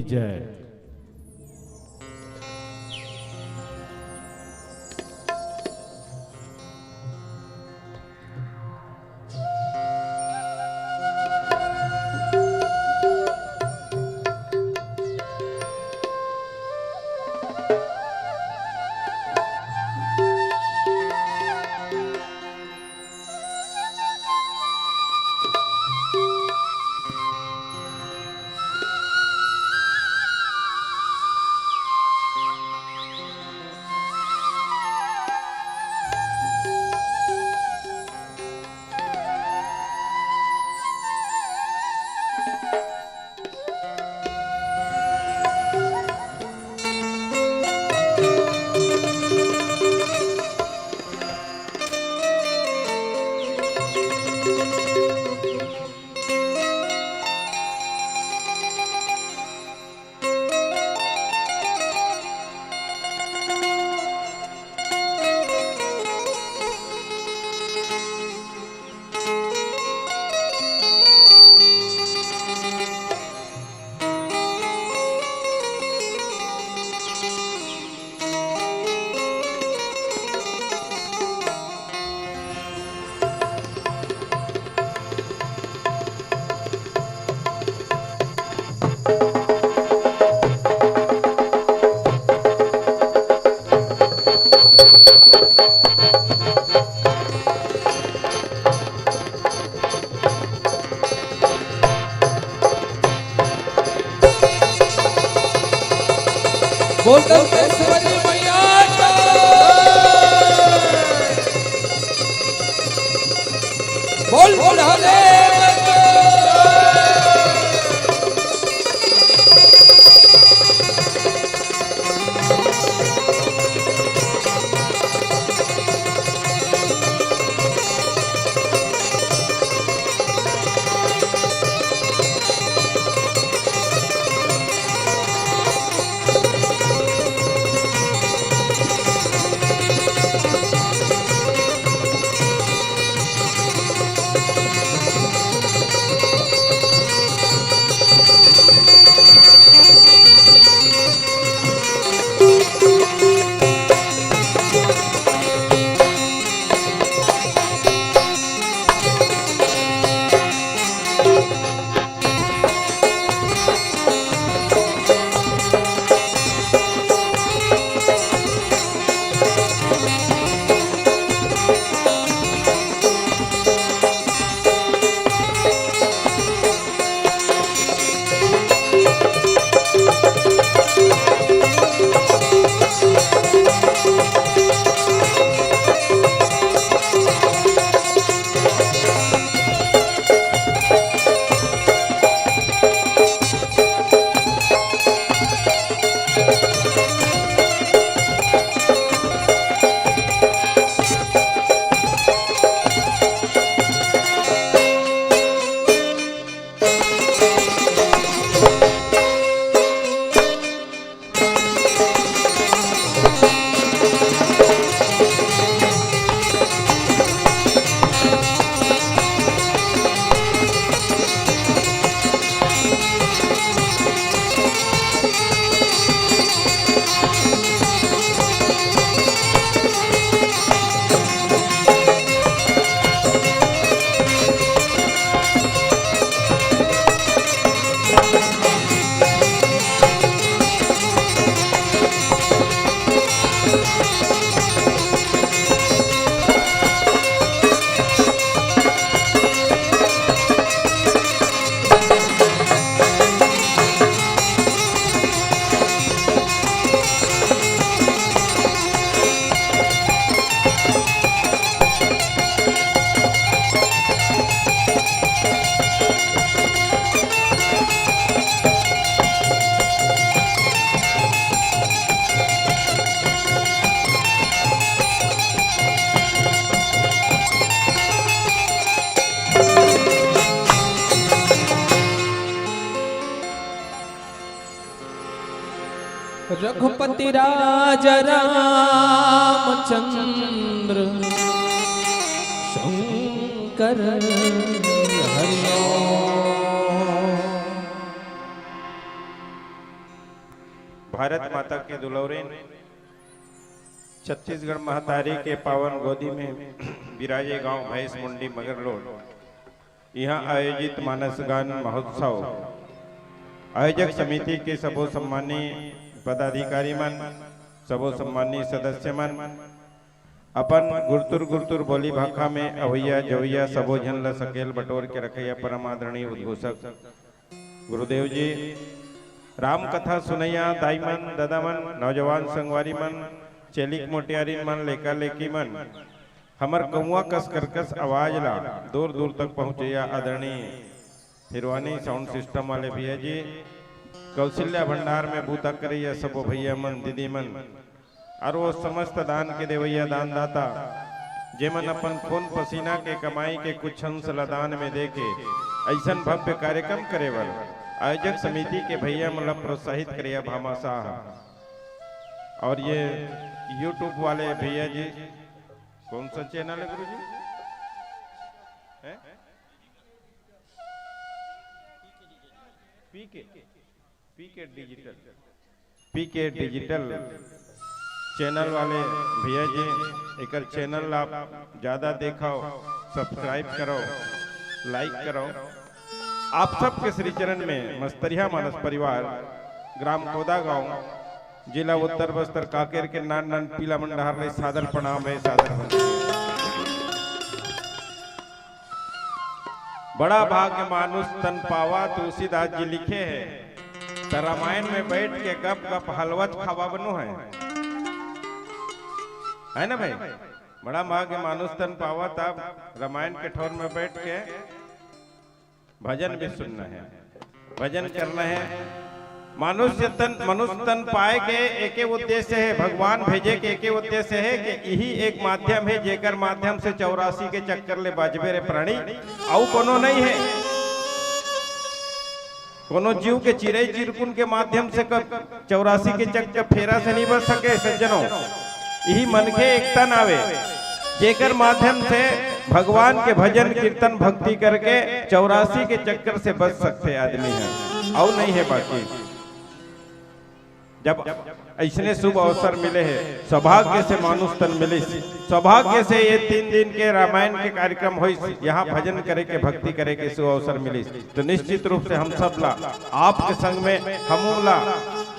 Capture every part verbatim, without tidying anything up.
जय। बोल दंतेश्वरी मैया की। बोल बुढ़ा देव की। रघुपति राजा रामचंद्र शंकर हरि ओम। भारत माता के दुलौरिन, छत्तीसगढ़ महतारी के पावन गोदी में बिराजे गांव भैंस मुंडी मगरलोड, इहां आयोजित मानस गान महोत्सव आयोजक समिति के सबो सम्मानी पदाधिकारी मन, सबो सम्मानी सदस्य मन, अपन गुरतुर गुरतुर बोली भाखा में अवैया जवैया सबो झन ल सकेल बटोर के रखैया परम आदरणीय उद्घोषक गुरुदेव जी, राम कथा सुनैया दाई मन, ददा मन, नौजवान संगवारी मन, चेलिक मोटियारी मन, लेका लेकी मन, हमर कौआ कस करकस आवाज ला दूर दूर तक पहुंचैया आदरणीय हिरवानी साउंड सिस्टम वाले भैया जी, कौशल्या भंडार में बूता करैया सबो भैया मन, दीदी मन, और वो समस्त दान के देवैया दानदाता, जेमन अपन खून पसीना के कमाई के कुछ अंश ला दान में देके ऐसन भव्य कार्यक्रम करे बर आयोजक समिति के भैया मन ला प्रोत्साहित करैया भामाशाह। और ये YouTube वाले भैया जी, कौन सा चैनल है गुरु जी? पीके, पीके डिजिटल, पीके डिजिटल चैनल वाले भैया जी, एकर चैनल ला आप ज्यादा देखो, सब्सक्राइब करो, लाइक करो। आप सबके श्री चरण में मस्तरिया मानस परिवार, ग्राम कोदा गांव, जिला उत्तर बस्तर, कांकेर के नान नान पीला मन डहार ले सादर प्रणाम है, सादर वंदन। बड़ा भाग्य मानुष तन पावा, तुलसीदास जी लिखे है। त रामायण में बैठ के गप गप हलवा खावा बनो है, है ना भाई? बड़ा भाग्य मानुष तन पावा, तब रामायण के ठौर में बैठ के भजन भी सुनना है, भजन करना है। मनुष्य तन, मनुष्य तन पाए के एके उद्देश्य है, भगवान भेजे के एके उद्देश्य है कि यही एक माध्यम है, जेकर माध्यम से चौरासी के चक्कर ले बाजबे रे प्राणी, अउ कोनो नहीं है। कोनो जीव के चिरई चिरकुन के माध्यम से कब चौरासी के चक्कर फेरा से नहीं बच सके सज्जनों। यही मनखे एक तन आवे, जेकर माध्यम से भगवान के भजन कीर्तन भक्ति करके चौरासी के चक्कर से बच सकते आदमी है, अउ नहीं है बाकी। जब ऐसने शुभ अवसर मिले है, सौभाग्य से मानुष तन मिलिस, सौभाग्य से ये तीन दिन के रामायण के कार्यक्रम होइस, यहाँ भजन करे के, भक्ति करे के शुभ अवसर मिलिस, तो निश्चित रूप से हम सब ला, आपके संग में हमू ला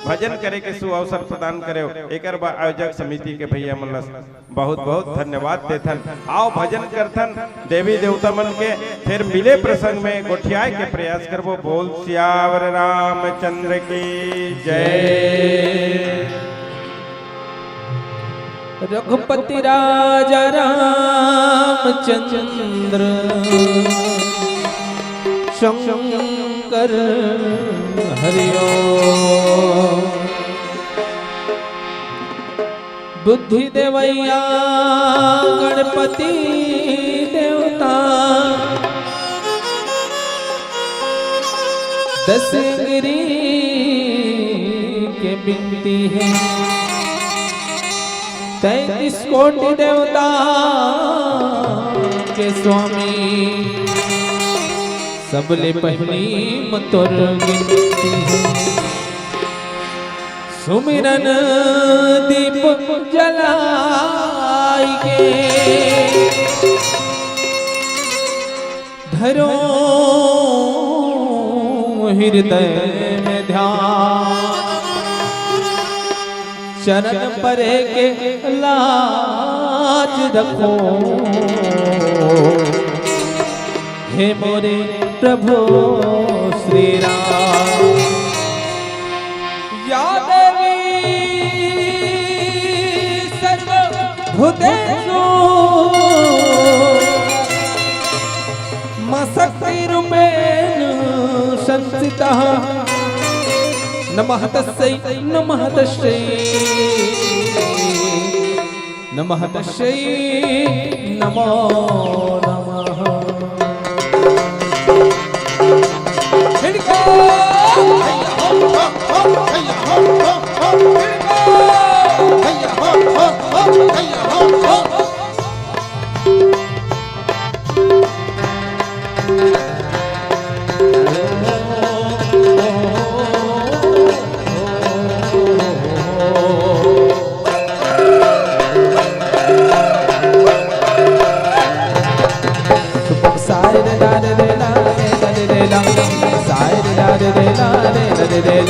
भजन करे के शुभ अवसर प्रदान करे। एकर बर आयोजक समिति के भैया मन ला बहुत बहुत धन्यवाद देथन। आओ भजन करथन देवी देवता मन के, फिर मिले प्रसंग में गोठियाए के प्रयास करबो। बोल सियावर रामचंद्र की जय। रघुपति राजा रामचंद्र शंकर हरिओ। बुद्धि देवैया गणपति देवता, दस गिरी के बिनती है, तैंतीस कोटि देवता के स्वामी, सबले पहली मतोर गिनती है। सुमिरन दीप जलाई के, धरो हृदय में ध्यान। चरण परे के लाज रखो, हे मोरे प्रभु श्री राम। या देवी सर्वभूतेषु, मां शक्ति रूपेण संस्थिता। नमः तस्यै, नमः तस्यै, नमः तस्यै, नमो नमः।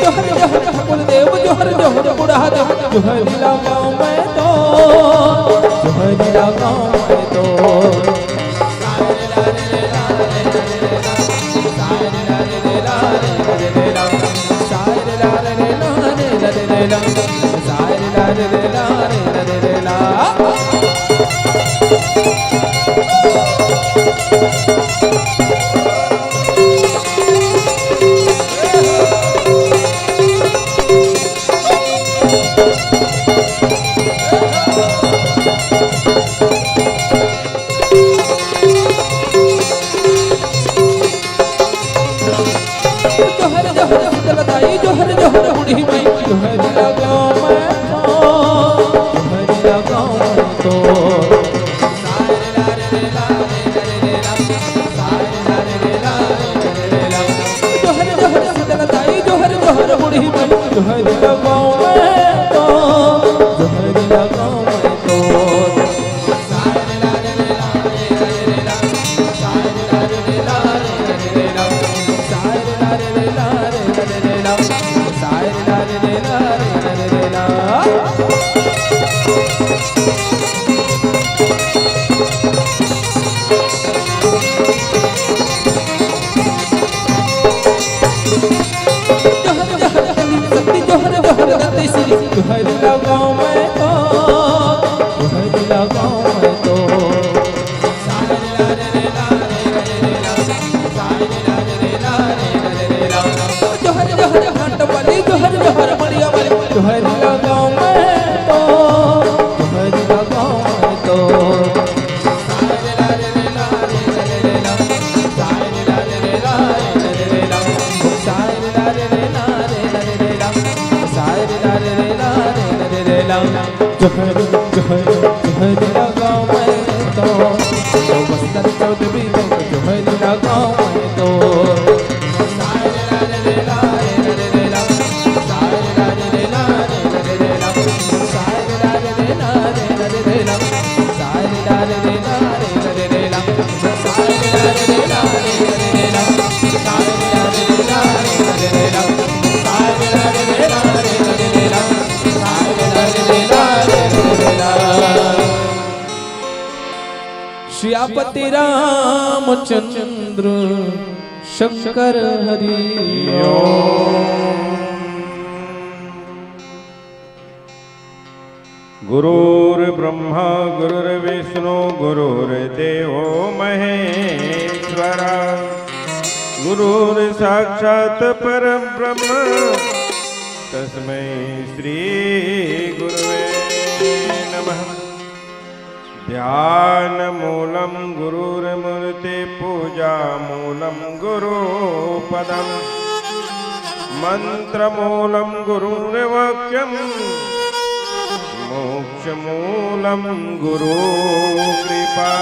जोहर जोहर ठाकुर देव, जोहर जोहर बुढ़ा देव, जोहर लगाऊं मैं तो, जोहर लगाऊं मैं तो। जोहर जोहर शीतल दाई, जोहर जोहर बूढ़ी माई, जोहर लगाऊं मैं तो, जोहर लगाऊं मैं तो। जोहर जोहर शीतल दाई, जोहर जोहर बूढ़ी माई, जोहर लगाऊं मैं तो, जोहर लगाऊं मैं तो। जोहर जोहर कली शक्ति, जोहर जोहर गति श्री, जोहर लगाऊं मैं तो, जोहर लगाऊं मैं तो। जोहर जोहर घंट वाली, जोहर जोहर बढ़िया वाली, जोहर लगाऊं मैं तो, जोहर लगाऊं मैं तो। जोहर जोहर जोहर लगाऊं मैं तो, तो बस्तर चौदहवीं तक जोहर लगाऊं मैं तो। सियापति रामचंद्र शंकर हरि ओम। गुरुर्ब्रह्मा गुरुर्विष्णु गुरुर्देवो महेश्वरा। गुरुर्साक्षात् परब्रह्म तस्मै श्री गुरुवे नमः। ध्यानमूलं गुरुर्मूर्ति, पूजामूलं गुरुपदम्। मन्त्रमूलं गुरुर्वाक्यम्, मोक्षमूलं गुरुकृपा।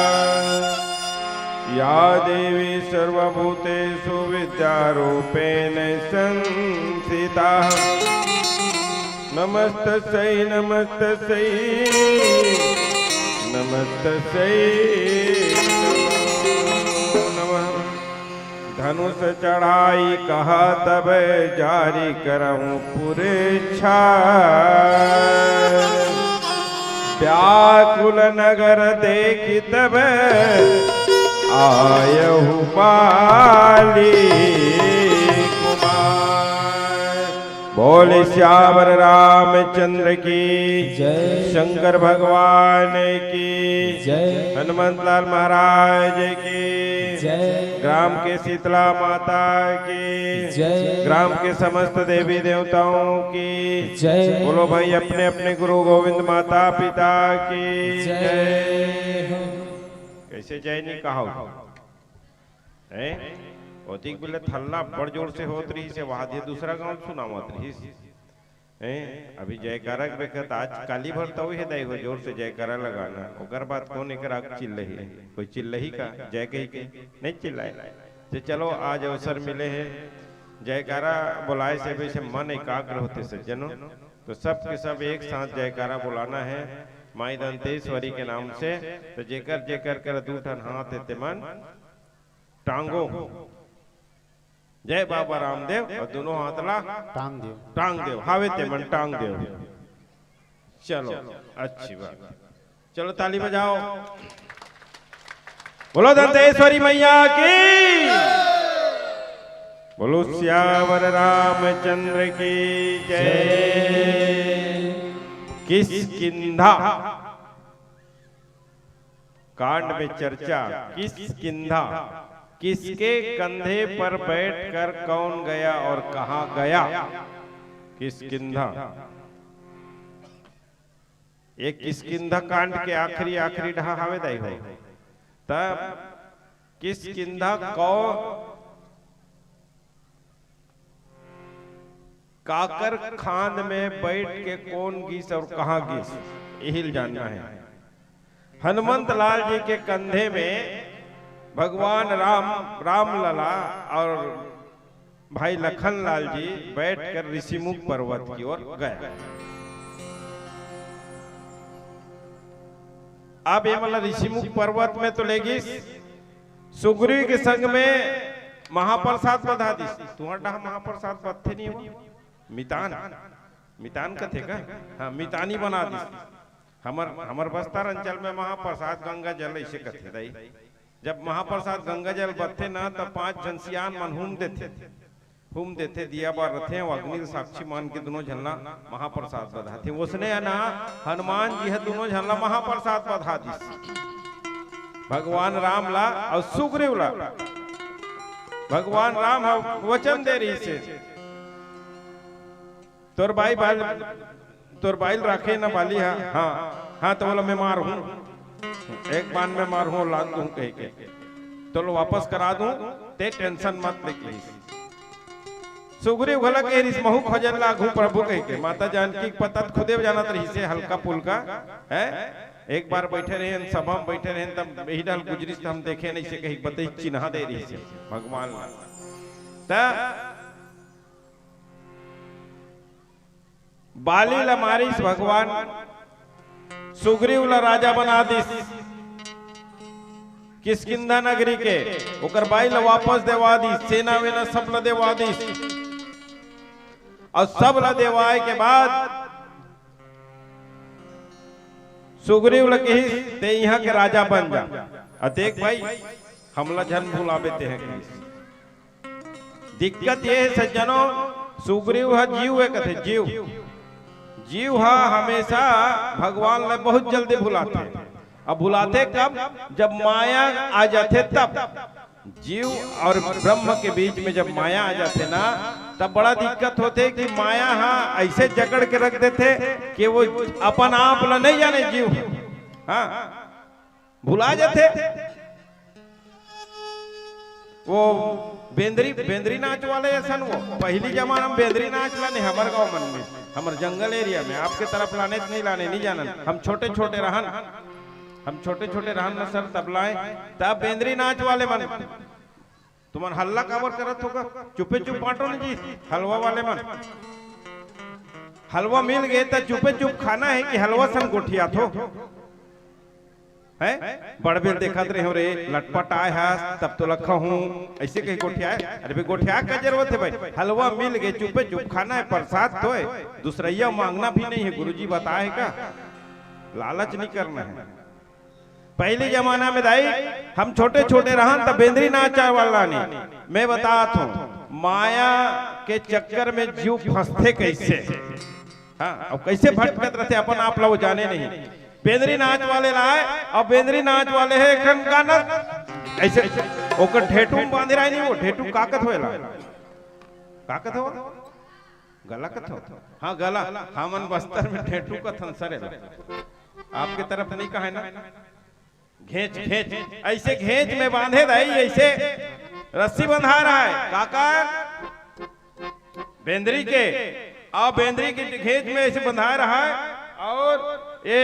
या देवी सर्वभूतेषु विद्यारूपेण संस्थिता। नमस्तस्यै, नमस्तस्यै, नमस्तस्यै नमो नमः। धनुष चढ़ाई कहा तब जारी करहूँ पुरेच्छा। व्याकुल नगर देखि तब आयहु बाली कुमार। बोल सियावर रामचंद्र की जय। शंकर भगवान की जय। हनुमंत लाल महाराज की जय। ग्राम के शीतला माता की जय। ग्राम के समस्त देवी देवताओं की जय। बोलो भाई, अपने अपने गुरु गोविंद माता पिता की जय। जय हो। कैसे जय नहीं कहा हो? हैं? ओतिक बेले थल्ला बड़ जोर से होत रहिस हे, वहां दे दूसरा गांव सुनावत रहिस। हैं? अभी जयकारा के बेखत आज काली भर तो हे दाई हो, जोर से जयकारा लगाना। ओकर बाद कौन एकर आग चिल्लही? कोई चिल्लही का? जय कही के? नहीं चिल्लाए। तो चलो, आज अवसर मिले हे जयकारा बोलाए से, वैसे मन एकाग्र होते सज्जनों, तो सब के सब एक साथ जयकारा बोलाना है माई दंतेश्वरी के नाम से। तो जेकर जेकर कर दू ठन हाथ हे ते मन टांगो, जय बाबा रामदेव, और दोनों हाथ ला टांग देव। टांग देव, हावे ते मन टांग देव। चलो, अच्छी बात। चलो, ताली बजाओ। बोलो दंतेश्वरी मैया की। बोलो सियावर रामचंद्र की जय। किष्किंधा कांड में चर्चा। किष्किंधा, किसके कंधे पर बैठकर कौन गया और कहाँ गया? किष्किंधा। ये किष्किंधा कांड के आखिरी, आखिरी डहा हावे दाई हो। तब किष्किंधा कौ काकर खांद में बैठ के कौन गीस और कहाँ गीस, यही ल जानना है। हनुमंत लाल जी के कंधे में भगवान राम, राम लला और भाई लखन लाल जी बैठकर ऋषिमुख पर्वत की ओर गए। अब ये मतलब ऋषिमुख पर्वत में तो ले गीस, सुग्रीव के संग में महाप्रसाद बधा दिस। तुम्हार डहा महाप्रसाद बधथे नहीं हो? मितान, मितान कथे का? हाँ, मितानी बना दिस। हमर, हमर बस्तर अंचल में महाप्रसाद गंगा जल ऐसे कथे दाई। जब महाप्रसाद गंगा जल बधथे ना, तब पांच झन सियान मन हुम देथे, हुम देथे, दिया बार रथे, अउ अग्नि ल साक्षी मान के दुनों झन ला महाप्रसाद बधाथे। ओसने ना हनुमान जी ह दुनों झन ला महाप्रसाद बधा दिस, भगवान राम ला अउ सुग्रीव ला। भगवान राम ह वचन दे रहिस हे, तोर बाई बाल, तोर बाई ल राखे न बाली हा, हाँ, हाँ, तो बोला, मैं मार हूँ, एक बान में मार हूँ, लान दूँ कह के, तो लो वापस करा दूँ, ते tension मत ले कहिस। सुग्रीव घला कह रिस, महू खोजन लागू प्रभु कह के, माता जानकी के पता त खुदे जानत रहिस हे, हल्का फुल्का, है? एक बार बैठे रहे, सभा में बैठे रहे, तब यही डाल गुजरिस, त हम देखे नहीं से कहीं बतई चिन्हा दे रहिस हे भगवान ला। त बाली ला मारिस भगवान, सुग्रीव ला राजा बना दिस, किष्किंधा नगरी के, ओकर बाई ला वापस देवा दिस, सेना वेना सब ला देवा दिस, अउ सब ला देवाए के बाद सुग्रीव ला कहिस, "ते इहाँ के राजा बन जा।" अ देख भाई, हमला झन भुलाबे तेह कहिस। दिक्कत ये हे सज्जनों, सुग्रीव ह जीव हे कथे, जीव। जीव ह हमेशा भगवान ल बहुत जल्दी भुलाथे। अब भुलाथे कब? जब माया आ जाथे तब। जीव और ब्रह्म के बीच में जब माया आ जाथे ना, तब बड़ा दिक्कत होथे कि माया ह ऐसे जकड़ के रख देथे कि वो अपन आप ल नहीं जाने जीव। हाँ, भुला जाथे। वो बेंदरी, बेंदरी नाच वाले असन वो। पहली जमाना में बेंदरी नाच लाने हमर गांव मन में, हमर जंगल area में, आपके तरफ लाने त नहीं लाने, नहीं जानन। हम छोटे छोटे रहन, हम छोटे छोटे रहन ना सर, तब लाए, तब बेंदरी नाच वाले मन, तुमन हल्ला काबर करत हो गा? चुपे चुप बांटो ना जी, हलवा वाले मन। हलवा मिल गे त चुपे चुप खाना हे कि हलवा संग गोठियाथो? हैं? बड़बेर देखत रहे हो रे, लटपट आय हस, तब तो लखा हूँ, ऐसे कहीं गोठियाए। अरे भाई, गोठिया का जरूरत है भाई? हलवा मिल गे, चुपे चुप खाना है, प्रसाद तो है, दूसरैया मांगना भी नहीं है, गुरुजी बताए का? लालच नहीं करना है। पहले जमाना में दाई, हम छोटे छोटे रहन त बेंदरी नाचा वाला नहीं, मैं बतात हूँ, माया के चक्कर में जीव फंसथे कैसे। हाँ, अब कैसे भटकत रहते अपन आप ला वो जाने नहीं। बेंदरी नाच वाले लाए, अब बेंदरी नाच वाले है एक ठन गाना, ऐसे ओकर ढेटू में बांधे रहे नहीं, वो ढेटू काकत होएला, काकत हो, गला कथो। हाँ, गला। हमन बस्तर में ढेटू कथन सरे ला। आपके तरफ नहीं कहे ना? घेंच, घेंच, ऐसे घेंच में बांधे दाई, ऐसे रस्सी बंधा रहा है काका, बेंदरी के। आ बेंदरी के घेंच में ऐसे बंधा रहा है और ये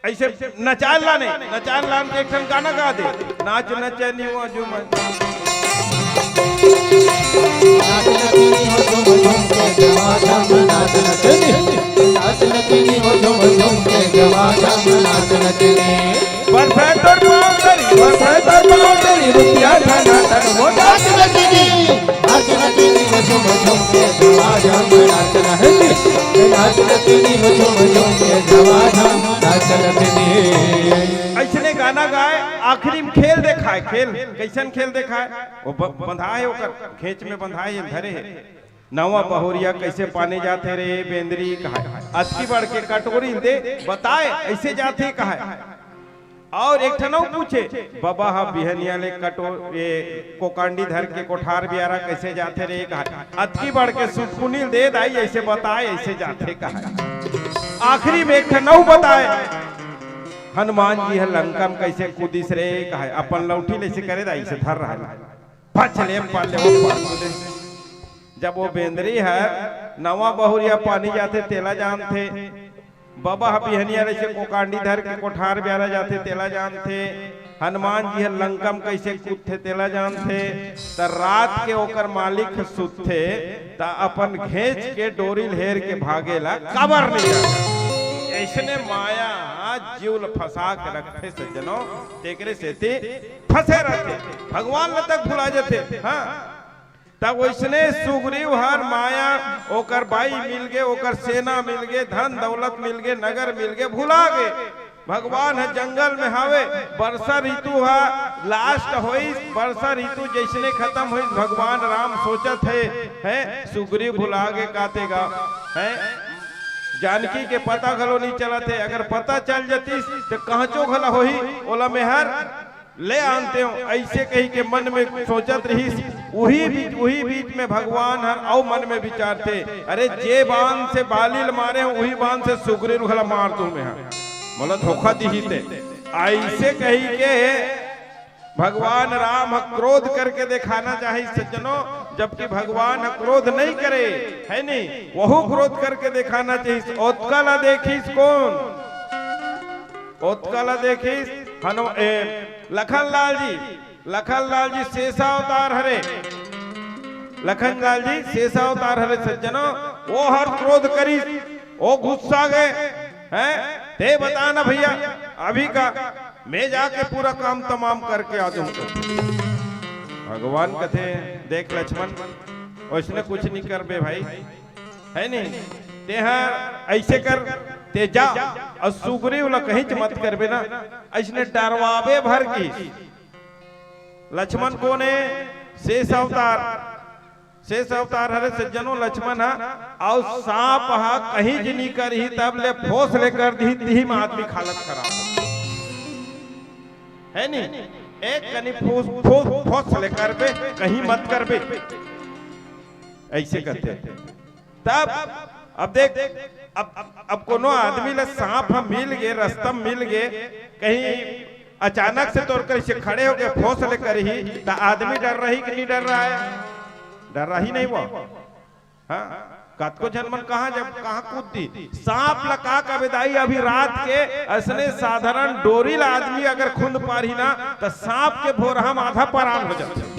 ऐसे नचान लाने, नचान लान के एक ठन गाना गा दे। नाच नचनी वो झूम। नाच नचनी हो झूम झूम के जवा झम नाच नचनी। नाच नचनी हो झूम झूम के जवा झम नाच नचनी। बरसात और पाउंडरी, बरसात और पाउंडरी, रुपया धना तन वो नाच नचनी। नाच नचनी हो झूम झूम के जवा झम नाच नचनी। नाच नचनी हो झूम झूम के जवा झम नाच नचनी। ऐसने गाना गाए, आखिरी में खेल देखाए। खेल, कैसन खेल देखाए? वो ब-, बंधाए ओकर, घेंच में बंधाए हे, धरे हे। नवा बहुरिया कैसे पानी जाथे रे बेंदरी कहाए, अतकी बड़ के कटोरी दे बताए, ऐसे जाथे कहाए। और एक ठन अउ पूछे, बबा हा बिहनिया ले कटो-, ये कोकांडी धर के कोठार बियारा कैसे जाथे रे कहाए, अतकी बड़ के सुटकुनी दे दाई, ऐसे बताए, ऐसे जाथे कहाए। आखिरी में एक ठन अउ बताए, हनुमान जी ह लंका में कैसे कूदिस रे कहाए, अपन लौठी ले से करे दाई से धर रहा है, भच ले पार ले वो पार कूदे। जब वो बेंदरी हर नवा बहुरिया पानी जाथे तेला जानथे, बबा ह बिहनिया ले से कोकांडी धर के कोठार ब्यारा जाथे तेला जानथे, हनुमान जी ह लंका म कैसे कूदथे तेला जानथे, त रात के ओकर मालिक ह सुतथे, त अपन घेंच के डोरी ल हेर के भागे ला काबर नहीं जाथे। ऐसने माया ह जीव ल फंसा के रखथे सज्जनो, तेकरे सेती फंसे रहथे, भगवान ल तक भुला जथे। हाँ, तब वैसने सुग्रीव हर माया, ओकर बाई मिल गे, ओकर सेना मिल गे, धन दौलत मिल गे, नगर मिल गे, भुला गे। भगवान ह जंगल में हावे, बरसा ऋतु ह last होइस, बरसा ऋतु जैसने खत्म होइस, भगवान राम सोचत हे, हैं, सुग्रीव भुला गे काते गा, हैं, जानकी के पता घलो नहीं चलत हे, अगर पता चल जतिस त कहचो घला होही, ओला मेहर ले आनते हो, ऐसे कही के मन में सोचत रहिस। उही बीच, उही बीच में भगवान हर अउ मन में विचारथे, अरे जे बाण से बाली ल मारे हो, उही बाण से सुग्रीव घला मार दूं मैं ह, मोला धोखा दिही ते। ऐसे कही के भगवान राम ह क्रोध करके दिखाना चाहिए सज्जनों, जबकि भगवान ह क्रोध नहीं करे, है नहीं, वहू क्रोध करके दिखाना चाहिए। ओतका ला देखिस कौन? ओतका ला देखिस हनु-, ए, लखन लाल जी, लखन लाल जी शेषावतार हरे, लखन लाल जी शेषावतार हरे सज्जनों, वो हर क्रोध करिस, वो गुस्सा गए, हैं? ते बता ना भैया, अभी का मैं जाके पूरा काम तमाम करके आ जाऊंगा। भगवान कथे, देख लक्ष्मण, वैसने कुछ नहीं करबे भाई, है नहीं? ते हर ऐसे कर, ते जा, अउ सुग्रीव ला कहीं मत करबे ना, ऐसने डरवाबे भर की। लक्ष्मण कोन हे? शेष अवतार। शेष अवतार हरे सज्जनों लक्ष्मण ह, अउ सांप ह कहीं जिनी करही तब ले फोस ले कर दिही, तिही में आदमी खालत खराब हो। है नी? एक कनी फोस, फोस, फोस ले करबे, कहीं मत करबे। ऐसे कहते हैं। तब अब देख, अब, अब, अब कोनो आदमी ले सांप ह मिल गे, रस्ता म मिल गे, कहीं अचानक से तोर कर से खड़े होके फोस ले करही, त आदमी डर रही कि नहीं डर रहा है? डर रही नहीं वो? हाँ, कतको झन मन कहाँ जब, कहाँ कूद दी। सांप ला का कबे दाई, अभी रात के असने साधारण डोरी ला आदमी अगर खुंद पारही ना, त सांप के भोरहा म आधा परान हो जाथे।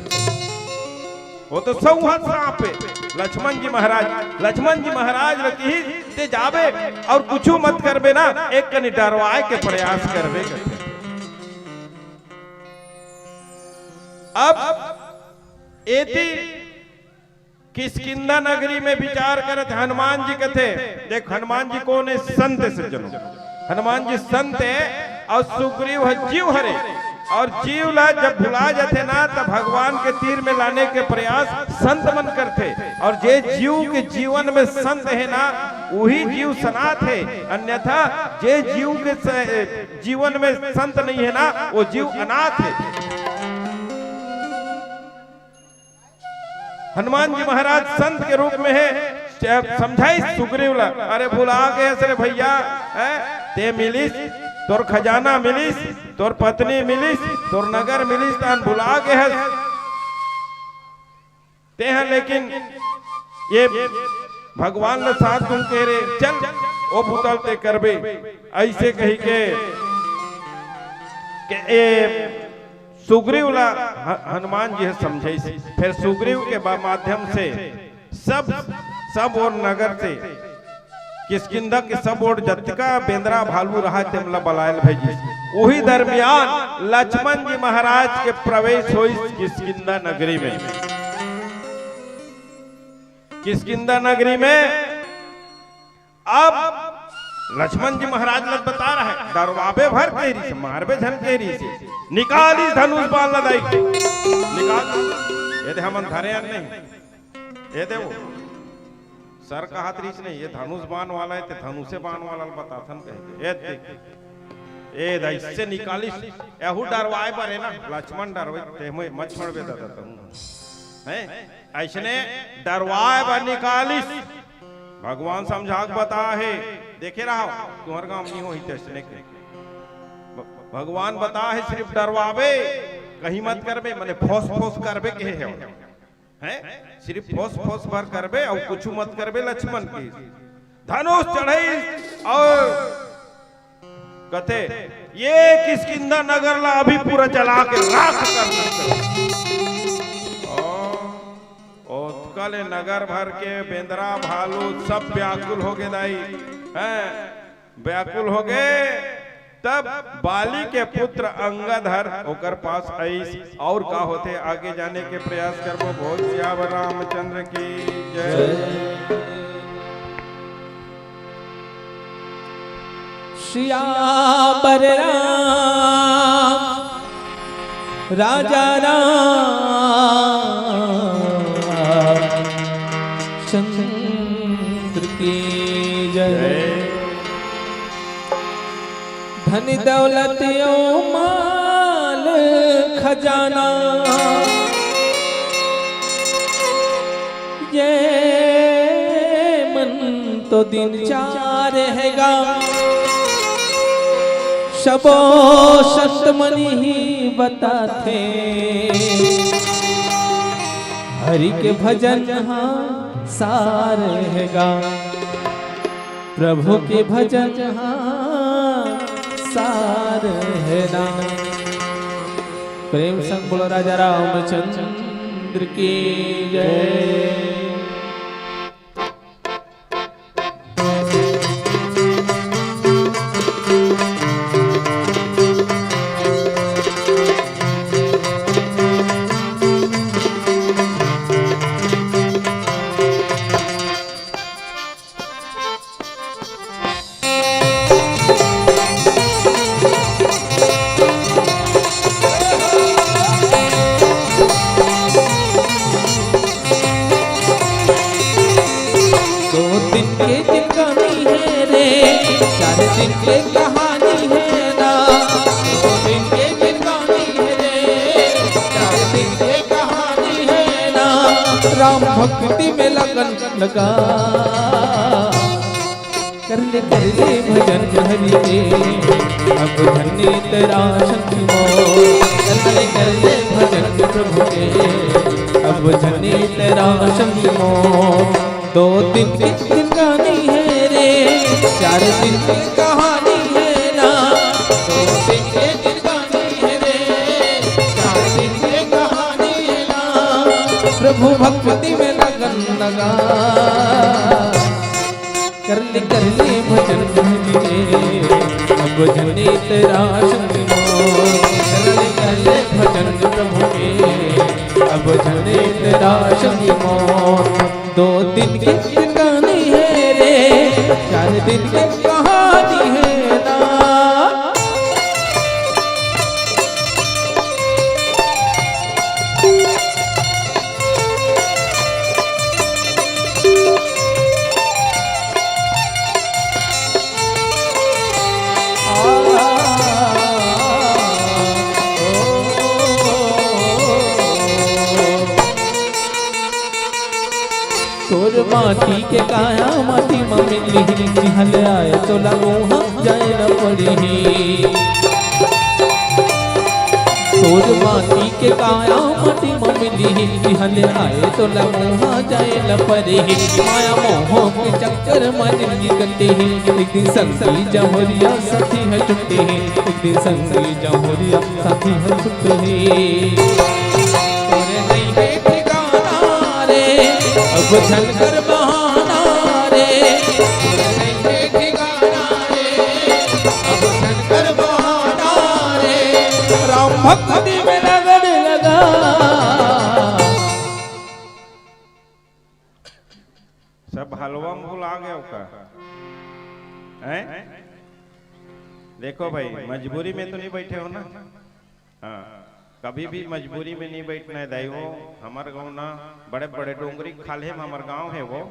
वो तो सौहा सांप हे। लक्ष्मण जी महाराज, लक्ष्मण जी महाराज ल किही, ते जाबे अउ कुछू मत करबे ना, एक कनी डरवाए के प्रयास करबे कथे। अब एती किष्किंधा नगरी में विचार करत हनुमान जी कथे, देख हनुमान जी कोन हे? संत हे सज्जनों। हनुमान जी संत हे अउ सुग्रीव ह जीव हरे। अउ जीव ला जब भुला जाथे ना, त भगवान के तीर में लाने के प्रयास संत मन करथे। अउ जे जीव के जीवन में संत हे ना, उही जीव सनाथ हे, अन्यथा जे जीव के स-, जीवन में संत नहीं हे ना, वो जीव अनाथ हे। हनुमान जी महाराज संत के रूप में हे, समझाइस सुग्रीव ला, "अरे भुला गे हस रे भइया, हैं? ते मिलिस, तोर खजाना मिलिस, तोर पत्नी मिलिस, तोर नगर मिलिस, तहन भुला गे हस तेहा, लेकिन ये भगवान ला साथ तुम कहे रे, चल ओ बुता ल ते करबे।" अइसे कहिके के ए सुग्रीव ला ह-, हनुमान जी ह समझाइस। फेर सुग्रीव के बा-, माध्यम से सब, सब ओर नगर से, किष्किंधा के सब ओर जतका बेंदरा भालू रहा, तेमला बलायल भेजिस। उही दरमियान लक्ष्मण जी महाराज के प्रवेश होइस किष्किंधा नगरी में। किष्किंधा नगरी में अब लक्ष्मण जी महाराज ल बता रहा हे, डरवाबे भर कहे रिहिसे, मारबे झन कहे रिहिसे, निकालिस धनुष बाण ल दाई, निकाल। ये दे हमन धरे हन नहीं, ये दे वो सर कहत रिहिस नहीं, ये धनुष बाण वाला हे, ते धनुषे बाण वाला ल बताथन कहे। ये देख, ये दे अइसे निकालिस, एहू डरवाए बर हे ना, लक्ष्मण डरवाए, ते मत छोड़बे दादा तुम, हैं? अइसने डरवाए बर निकालिस। भगवान समझा के बता हे, देखे रहो, तुम्हर गांव नहीं होही तइसने के। भ-, भगवान बता हे, सिर्फ डरवाबे, कहीं मत करबे, मने फोस फोस करबे कहे हे, हैं? सिर्फ फोस फोस भर करबे अउ कुछू मत करबे लक्ष्मण के। धनुष चढ़ाइस अउ कथे, "ये किष्किंधा नगर ला अभी पूरा जला के राख कर दे।" ओ, ओतका ले नगर भर के बेंदरा भालू सब व्याकुल हो गे दाई, हैं, व्याकुल हो गे। तब बाली के पुत्र अंगद हर ओकर पास आइस। अउ का होथे, आगे जाने के प्रयास करबो। बोल सियावर रामचंद्र की जय। सियावर राम राजा राम चंद्र की जय। धन दौलत अउ माल खजाना, ये मन तो दिन चार हे गा, सबो संत मन ही बताथे, हरि के भजन हा सार हे गा। प्रभु के भजन हा सार हे ना। प्रेम संग बोलो राजा रामचंद्र की जय। दो दिन के जिंदगानी हे रे, चार दिन के कहानी हे ना। दो दिन के जिंदगानी हे रे, चार दिन के कहानी हे ना। राम भक्ति में लगन लगा। कर ले, कर ले भजन हरि के, अब धन्य तेरा संग मोर। कर ले, कर ले भजन प्रभु के, अब धन्य तेरा संग मोर। दो दिन की जिंदगानी हे रे, चार दिन की कहानी हे ना। दो दिन की जिंदगानी हे रे, चार दिन की कहानी हे ना। प्रभु भक्ति में लगन लगा। कर ले भजन प्रभु के, अब झने तेरा संग मोर। कर ले भजन प्रभु के, अब झने तेरा संग मोर। दो दिन के ठिकाने हे रे, चार दिन के कहानी हे ना। तोर माटी के काया माटी म मिलही, जिहाँ ले आए तोला उहाँ जाए ल पड़ही। तोर माटी के काया माटी म मिलही, जिहाँ ले आए तोला उहाँ जाए ल पड़ही। माया मोह के चक्कर म जिंदगी कटही, एक दिन संगी जहुरिया साथी ह छुटही, एक दिन संगी जहुरिया साथी ह छुटही। तोरे नइ हे ठिकाना रे, अब झन कर बहाना रे। तोरे नइ हे ठिकाना रे, अब झन कर बहाना रे। राम भक्ति में लगन लगा। सब हलवा में भुला गए का? हैं? देखो भाई, मजबूरी में तो नहीं बैठे हो ना? हाँ, कभी भी मजबूरी में नहीं बैठना हे दाई हो। हमर गाँव ना बड़े बड़े डोंगरी खाल्हे में हमर गाँव हे वो।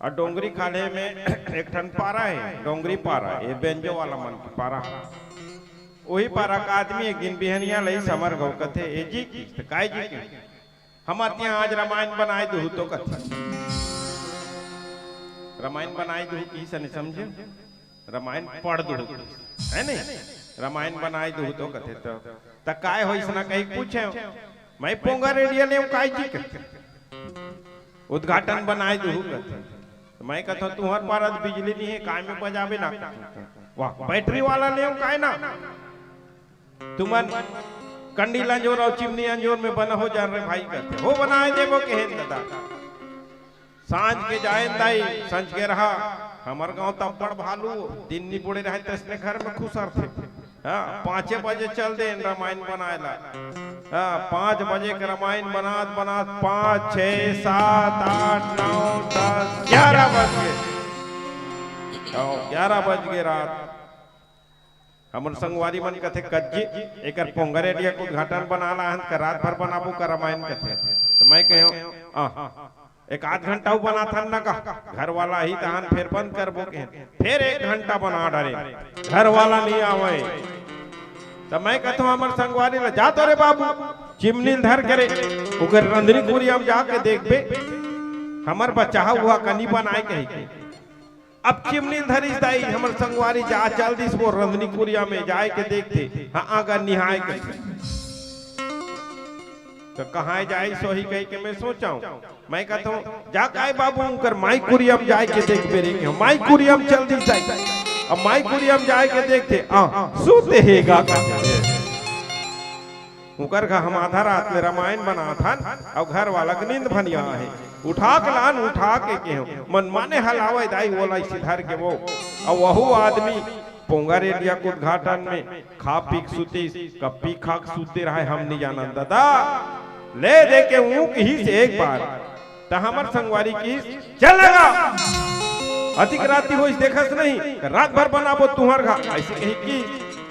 अउ डोंगरी खाल्हे में एक ठन पारा हे, डोंगरी पारा, ये बेंजो वाला मन के पारा। वही पारा का आदमी एक दिन बिहनिया लइस हमर गाँव कथे, "ए जी," कथे, "त काय जी?" कथे, "हमर तिहाँ आज रामायण बनाए दुहू तो," कथे। रामायण बनाए दुहू किहिस, नहीं समझे? रामायण पढ़ दुहू, हे नहीं? रामायण बनाए दुहू तो कथे, "त, त काय होइस ना?" कहिके पूछे, "मैं पोंगा रेडिया लेहूँ काय जी?" कथे, "उद्घाटन बनाए दुहू," कथे। त मैं कथों, "तुँहर पारा त बिजली नहीं हे, काय में बजाबे ना?" कथे, "वाह, बैटरी वाला लेहूँ काय ना?" तुमन कंडील अंजोर अउ चिमनी अंजोर में बना हो जान रे भाई, कथे, "हो बनाए देबो," कहेन ददा। सांझ के जाएन दाई, संझ के रहा, हमर गाँव त अब्बड़ भालू, दिन नी बुड़े रहे तइसने घर में खुसरथे। हाँ, पाँचे बजे चल देन रामायण बनाए ला। हाँ, पाँच बजे के रामायण बनात बनात पाँच, छः, सात, आठ, नौ, दस, ग्यारह बज गे। हाँ, ग्यारह बज गे रात। हमर संगवारी मन कथे, "कज्जी, एकर पोंगा रेडिया के उद्घाटन बना ला हन, का रात भर बनाबो का रामायण?" कथे। त मैं कहेंव, "आ, एक आध घंटा अउ बनाथन ना का, घर वाला ही तहन फेर बंद करबो," कहेन। फेर एक घंटा बना डारेन, घर वाला नहीं आवय। त मैं कथों हमर संगवारी ला, "जा तो रे बाबू, चिमनी ल धर के रे, ओकर रंधनी कुरिया में जाके देखबे, हमर बचाहा हुआ कनी बनाए," कहिके। अब चिमनी ल धरिस दाई, हमर संगवारी जा चल दिस वो रंधनी कुरिया में जाए के देखथे, हाँ, आगा निहाय के। त कहाँ जाइस होही कहिके मैं सोचेंव। मैं कथों, "जा काय बाबू, उंकर माई कुरिया में जाए के देखबे रे," कहेंव। माई कुरिया में चल दिस दाई। अब माई कुरिया में जाए के देखथे, आ, सूते हे गा कथे। उंकर घर हम आधा रात में रामायण बनात हन, अउ घर वाला के नींद भनिया हे। उठा के लान, उठा के कहेंव, मनमाने हलावय दाई, ओला अइसे धर के वो। अउ वहू आदमी पोंगा रेडिया के उद्घाटन में खा पी के सुतिस, कब पी खा के सुते रहय हम नहीं जानन ददा। ले दे के ऊँक ही से एक बार, त हमर संगवारी किहिस, "चल लगा, अतिक राती होइस देखस नहीं, रात भर बनाबो तुँहर घर," अइसे कहिके।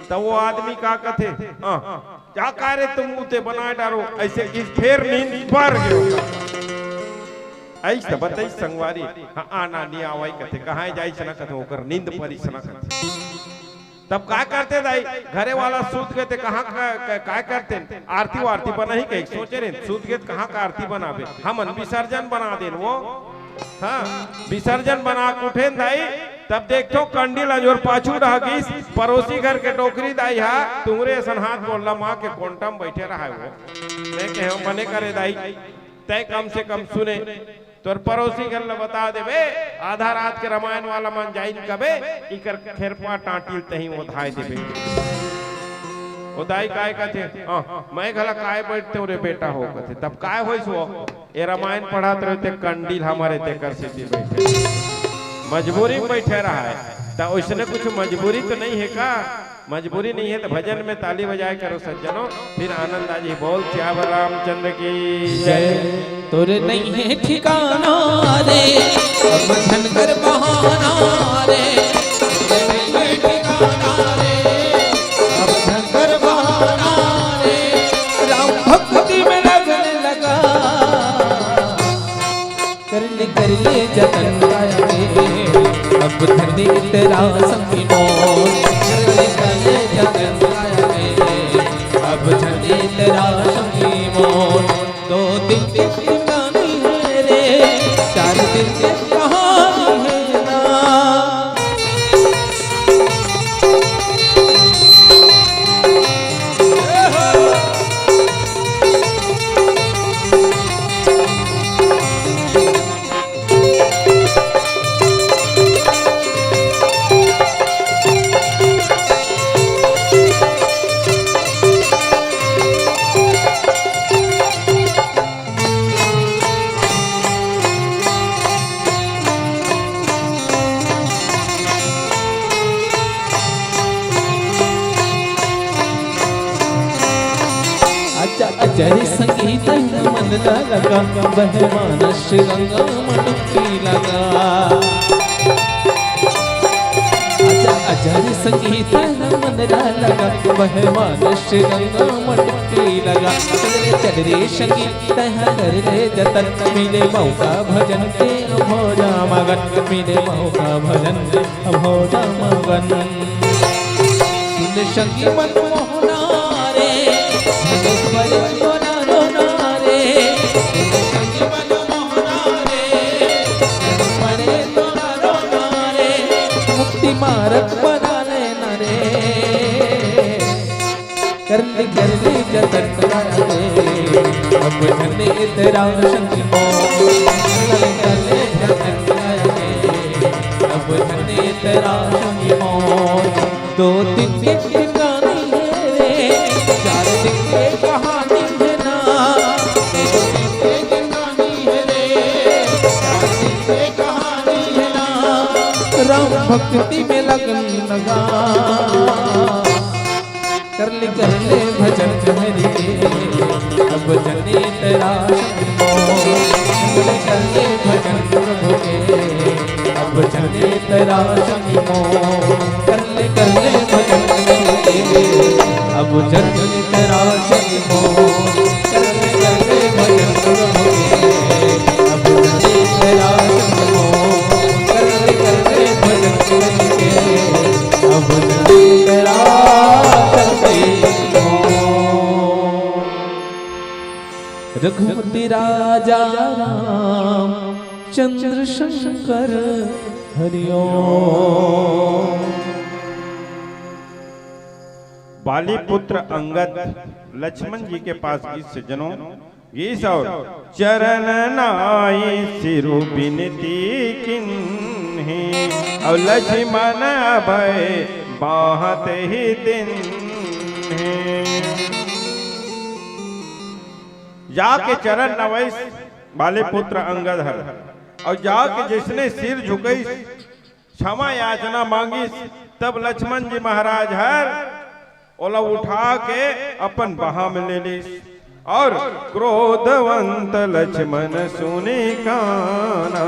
त वो आदमी का कथे, "हाँ, जा का रे तुम उते बनाए डारो," अइसे किहिस, फेर नींद पर गे। अइस त बतइस संगवारी, हाँ, आना नहीं आवय कथे, कहाँ जाइस ना कथे, ओकर नींद परिस ना कथे। तब का करते दाई, घरे वाला सूत गे ते कहाँ का, का, का करते? आरती वारती बनाही कहिके सोचे रहे, सूत गे ते कहाँ का आरती बनाबे? हमन विसर्जन बना देन वो। हाँ, विसर्जन बना के उठेन दाई, तब देखथों कंडील अंजोर पाछू डहा गिस, परोसी घर के डोकरी दाई हा, तुँहरे असन हाथ बोलला माँ के कोंटा में बइठे रहय वो। मैं कहेंव, "बने करे दाई, तैं कम से कम सुने।" तोर परोसी घर ल बता देबे, आधा रात के रामायण वाला मन जाइन कबे, इकर खेरपा टांटी ल तहीं ओधाय देबे। ओ दाई काय कथे, "अह, मैं घला काय बइठतेंव रे बेटा हो," कथे। तब काय होइस वो? ए रामायण पढ़त रहे ते कंडील हमर हे तेकर सेती बइठे। मजबूरी में बैठे रहा है, त ओइसने कुछ मजबूरी तो नहीं है का? मजबूरी नहीं है तो भजन में ताली बजाए करो सज्जनों। फिर आनंद आ जी। बोल सियावर रामचंद्र की जय। तोरे नहीं है ठिकाना रे, अब धन कर बहाना रे। तोरे नहीं है ठिकाना रे, अब धन कर बहाना रे। राम भक्ति में लगन लगा, कर ले, कर ले जतन आया रे, अब धनी तेरा संगी मोर। कर ले, कर ले जतन आया रे, अब धनी तेरा संगी मोर। दो दिन के ठिकानी है रे, चार दिन के कहानी है ना। अच्छा, अजय संगीत मन ला लगा, बहे मानस गंगा मटकी लगा। अच्छा, अजय संगीत मन ला लगा, बहे मानस गंगा मटकी लगा। चल रे, चल रे संगीत तैं कर ले जतन, मिले मौका भजन के भोजा मगन, मिले मौका भजन के भोजा मगन। सुन संगी मन मोहना रे, सुन परे तोरा रोना रे। सुन संगी मन मोहना रे, सुन परे तोरा रोना रे। मुक्ति मारग बना लेना रे। कर ले, कर ले जतन रे, अब धने तेरा संग मोर। कर ले, कर ले जतन रे, अब धने तेरा संग मोर। दो दिन के ठिकानी है रे, चार दिन के कहानी है ना। दो दिन के ठिकानी है रे, चार दिन के कहानी है ना। राम भक्ति में लगन लगा। कर ले, कर ले भजन हरि के, अब धने तेरा संग मोर। कर ले, कर ले भजन प्रभु के, अब धने तेरा संग मोर। कर ले, कर ले भजन हरि के, अब धने तेरा संग मोर। कर ले, कर ले भजन प्रभु के, अब धने तेरा संग मोर। कर ले, कर ले भजन प्रभु के, अब तेरा संग मोर। रघुपति राजा राम चंद्र शंकर हरिओम। बाली पुत्र अंगद लक्ष्मण जी के पास गीस सज्जनों, गीस और चरण नाई सिरु बिनती किन्ही, और लक्ष्मण अभय बाँह तेहि दीन्ही। जाके चरण नवइस बाली पुत्र अंगद हर, और जाके जइसने सिर झुकइस, क्षमा याचना मांगिस, तब लक्ष्मण जी महाराज हर ओला उठा के अपन बाँह में ले लीस। और क्रोधवंत लक्ष्मण सुनि काना,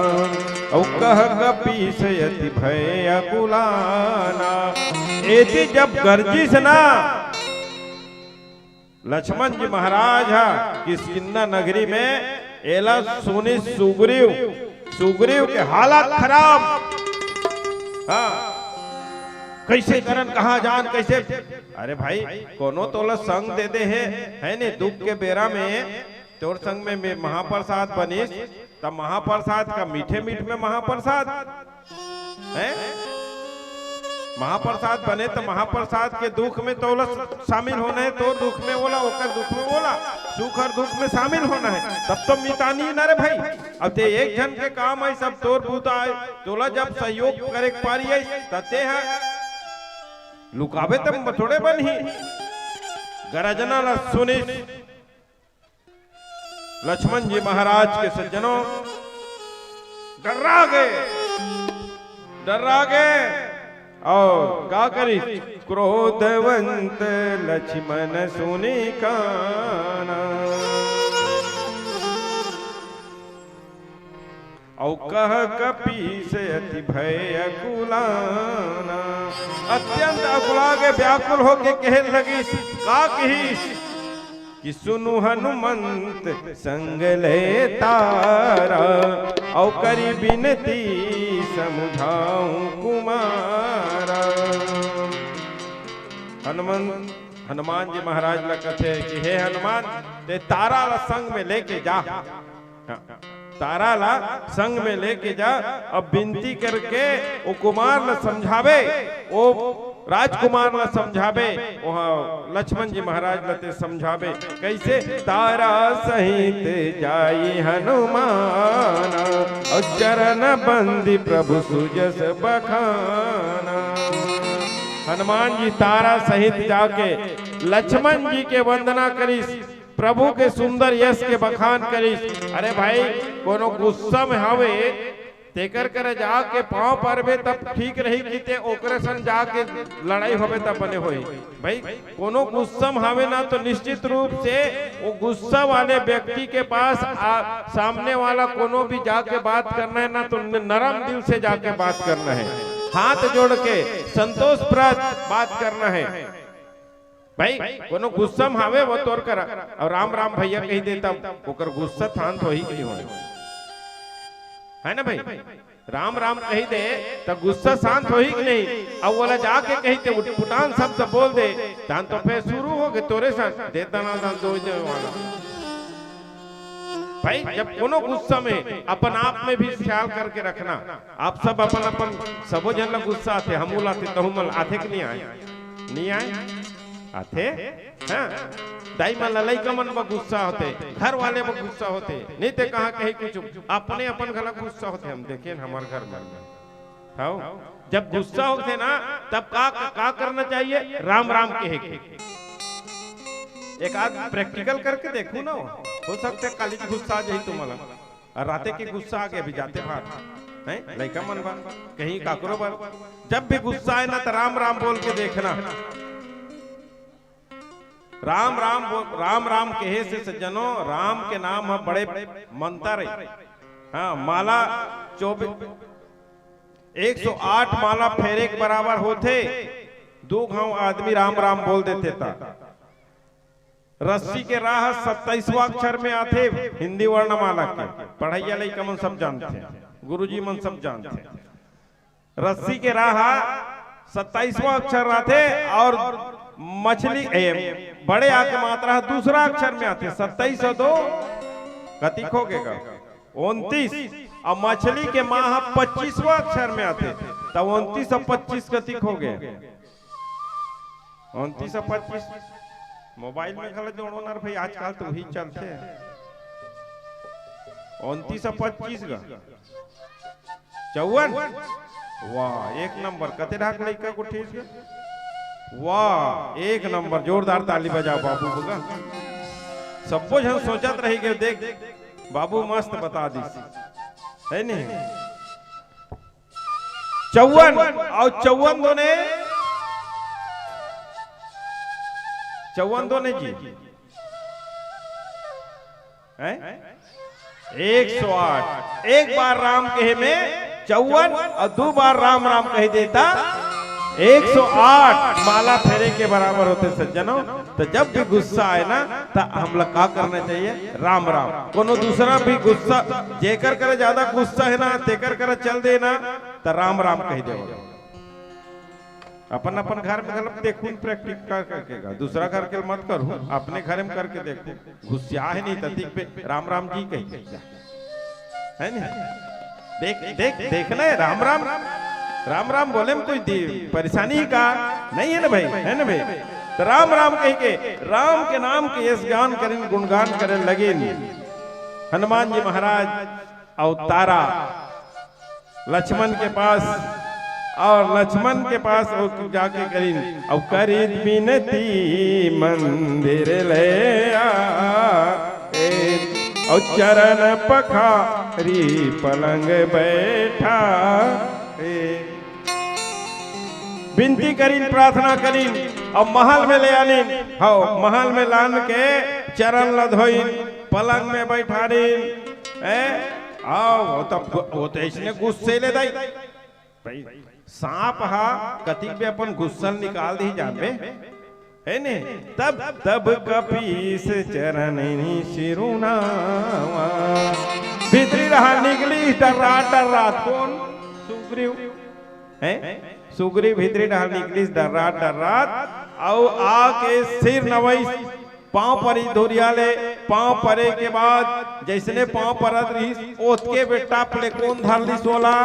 अउ कह कपीस अति भय अकुलाना। एती जब गरजिस ना लक्ष्मण जी महाराज ह किष्किंधा नगरी में, एला सुनिस सुग्रीव, सुग्रीव के हालत खराब। हाँ, कइसे करन, कहाँ जान, कइसे? अरे भाई, कोनो तोला संग दे दे हे, है नी? दुख के बेरा में तोर संग में, में महाप्रसाद बनिस, त महाप्रसाद का मीठे मीठ में महाप्रसाद, हैं? महाप्रसाद बने त महाप्रसाद के दुख में तोला शामिल होना हे, तोर दुख में ओला, ओकर दुख में ओला, सुख और दुख में शामिल होना हे, तब तो मितानी ना रे भाई। अब ते एक झन के काम आइस, सब तोर बूता आइस, तोला जब सहयोग करे के पारी आइस, त ते ह लुकाबे त थोड़े बनही। गरजना ला सुनिस लक्ष्मण जी महाराज के सज्जनों, डर्रा गे। डर्रा गे। अउ का करिस? क्रोधवंत लक्ष्मण सुनि काना। अउ कह कपीस अति भय अकुलाना। अत्यंत अकुला के, व्याकुल होके कहे लगिस। का कहिस? कि सुनु हनुमंत संग ले तारा, अउ करि बिनती समुझाऊं कुमारा। हनुमंत, हनुमान जी महाराज ला कथे कि हे हनुमान, तें तारा ला संग में लेके जा। हाँ, तारा ला संग में लेके जा, अउ बिनती करके ओ कुमार ला समझाबे, ओ राजकुमार ला समझाबे, ओहा लक्ष्मण जी महाराज ला तें समझाबे। कइसे? तारा सहित जाई हनुमान, अउ चरण बंदी प्रभु सुजस बखाना। हनुमान जी तारा सहित जाके लक्ष्मण जी के वंदना करिस, प्रभु के सुंदर यश के बखान करिस। अरे भाई, कोनो गुस्सा में हवे, तेकर करा जाके पांव परबे तब ठीक रही, कि तें ओकरे संग जाके लड़ाई होबे तब बने होही। भाई, कोनो गुस्सा में हवे ना, तो निश्चित रूप से वो गुस्सा वाले व्यक्ति के पास आ, सामने वाला कोनो भी जाके बात करना है ना, तो न-, नरम दिल से जाके बात करना है, हाथ जोड़ के संतोषप्रद बात करना है। भाई, कोनो गुस्सा में हावे वो तोर करा, अउ राम राम भैया कहि दे, तब ओकर गुस्सा शांत होही कि नहीं होही? है ना भाई? राम राम कहि दे, त गुस्सा शांत होही कि नहीं? अउ ओला जाके कहि दे, उटपुटांग शब्द बोल दे, तहान तो फेर शुरू होगे तोरे संग दे दना दन दो दे वाला। भाई, जब कोनो गुस्सा में अपन आप में भी ख्याल करके रखना, आप सब अपन अपन, सबो झन ला गुस्सा आथे, हमू ला आथे, तहू मन ला आथे कि नहीं आय? नहीं आय? आथे? हाँ? दाई मन ला लइका मन बर गुस्सा होथे, घर वाले बर गुस्सा होथे, नहीं ते कहाँ कहीं कुछ, अपने अपन घला गुस्सा होथे। हम देखेन हमर घर में, हव, जब गुस्सा होथे ना, तब का, का करना चाहिए? राम राम कहे के। एक आध practical करके देखू ना, हो सकथे काली गुस्सा आ जाही तुमन ला। अउ राते के गुस्सा आगे अभी जाते भार, हैं? लइका मन बा, कहीं काकरो बा। जब भी गुस्सा आए ना, त राम राम बोल के देखना। राम राम बोल, राम राम कहे से सज्जनों, राम के नाम ह बड़े मंतर हे। हाँ, माला चौबीस, एक सौ आठ माला फेरे के बराबर होथे। दू घांव आदमी राम राम बोल देथे त। रस्सी के राह सत्ताईसवां अक्षर में आथे, हिंदी वर्णमाला के। पढ़इया लइका मन सब जानथे, गुरुजी मन सब जानथे। रस्सी के राह सत्ताईसवां अक्षर आथे, अउ मछली, ए, बड़े आ के मात्रा दूसरा अक्षर में आथे। सत्ताईस अउ दो कतिक होगे गा? उनतीस। अउ मछली के माँ ह पच्चीसवां अक्षर में आथे, त उनतीस अउ पच्चीस कतिक होगे? उनतीस अउ पच्चीस। मोबाइल में घला जोड़ो ना रे भाई, आजकल तो वही चलथे। उनतीस अउ पच्चीस गा, चौवन। वाह, एक नंबर। कते ढाक लइका को ठीक गा? वाह, एक नंबर। जोरदार ताली बजाओ बाबू बगा। सब्बो झन सोचत रही के देख, बाबू मस्त बता दिस, है नहीं? चौवन अउ चौवन दूने, चौवन दूने जी, हैं? एक सौ आठ। एक बार राम कहे में चौवन अउ दू बार राम राम कहि देता, एक सौ आठ माला फेरे के बराबर होथे सज्जनों। त जब भी गुस्सा आए ना, त हमला का करना चाहिए? राम राम। कोनो दूसरा भी गुस्सा, जेकर करा ज्यादा गुस्सा हे ना, तेकर करा चल देना, त राम राम कहि देवो। अपन अपन घर में घलो देखहू न practice कर करके गा। दूसरा घर के मत करहू, अपने घर में करके देखहू। गुस्सा हे नहीं त ठीक पे राम राम जी कहि के जा। है नहीं? देख, देख, देखना हे, राम राम, राम राम बोले में कोई दि-, परेशानी का नहीं हे ना भाई, है ना भाई? त राम राम कहि के, राम के नाम के यश गान करेन, गुणगान करे लगिन। हनुमान जी महाराज अउ तारा लक्ष्मण के पास, अउ लक्ष्मण के पास वो जाके करिन, अउ करिन बिनती मंदिर ले आए, अउ चरण पखारी पलंग बैठाए। बिनती करिन, प्रार्थना करिन, अउ महल में ले आनिन। हव, महल में लान के चरन ल धोइन, पलंग में बइठारिन। हैं? हव, वो तो, वो तो अइसने गुस्से ले दाई। भाई, सांप हा कतिक भी अपन गुस्सा ल निकाल दिही जानबे, हे ने? तब, तब कपीस चरन सिरुनावा। भीतरी डहार निकलिस डर्रात, डर्रात। कोन? सुग्रीव। हैं? सुग्रीव भीतरी डहार निकलिस डर्रात, डर्रात। अउ आके सिर नवइस, पांव परिस धुरिहा ले। पांव परे के बाद जइसने पांव परत रिहिस, ओतके बेर टप ले कोन धर लिस ओला?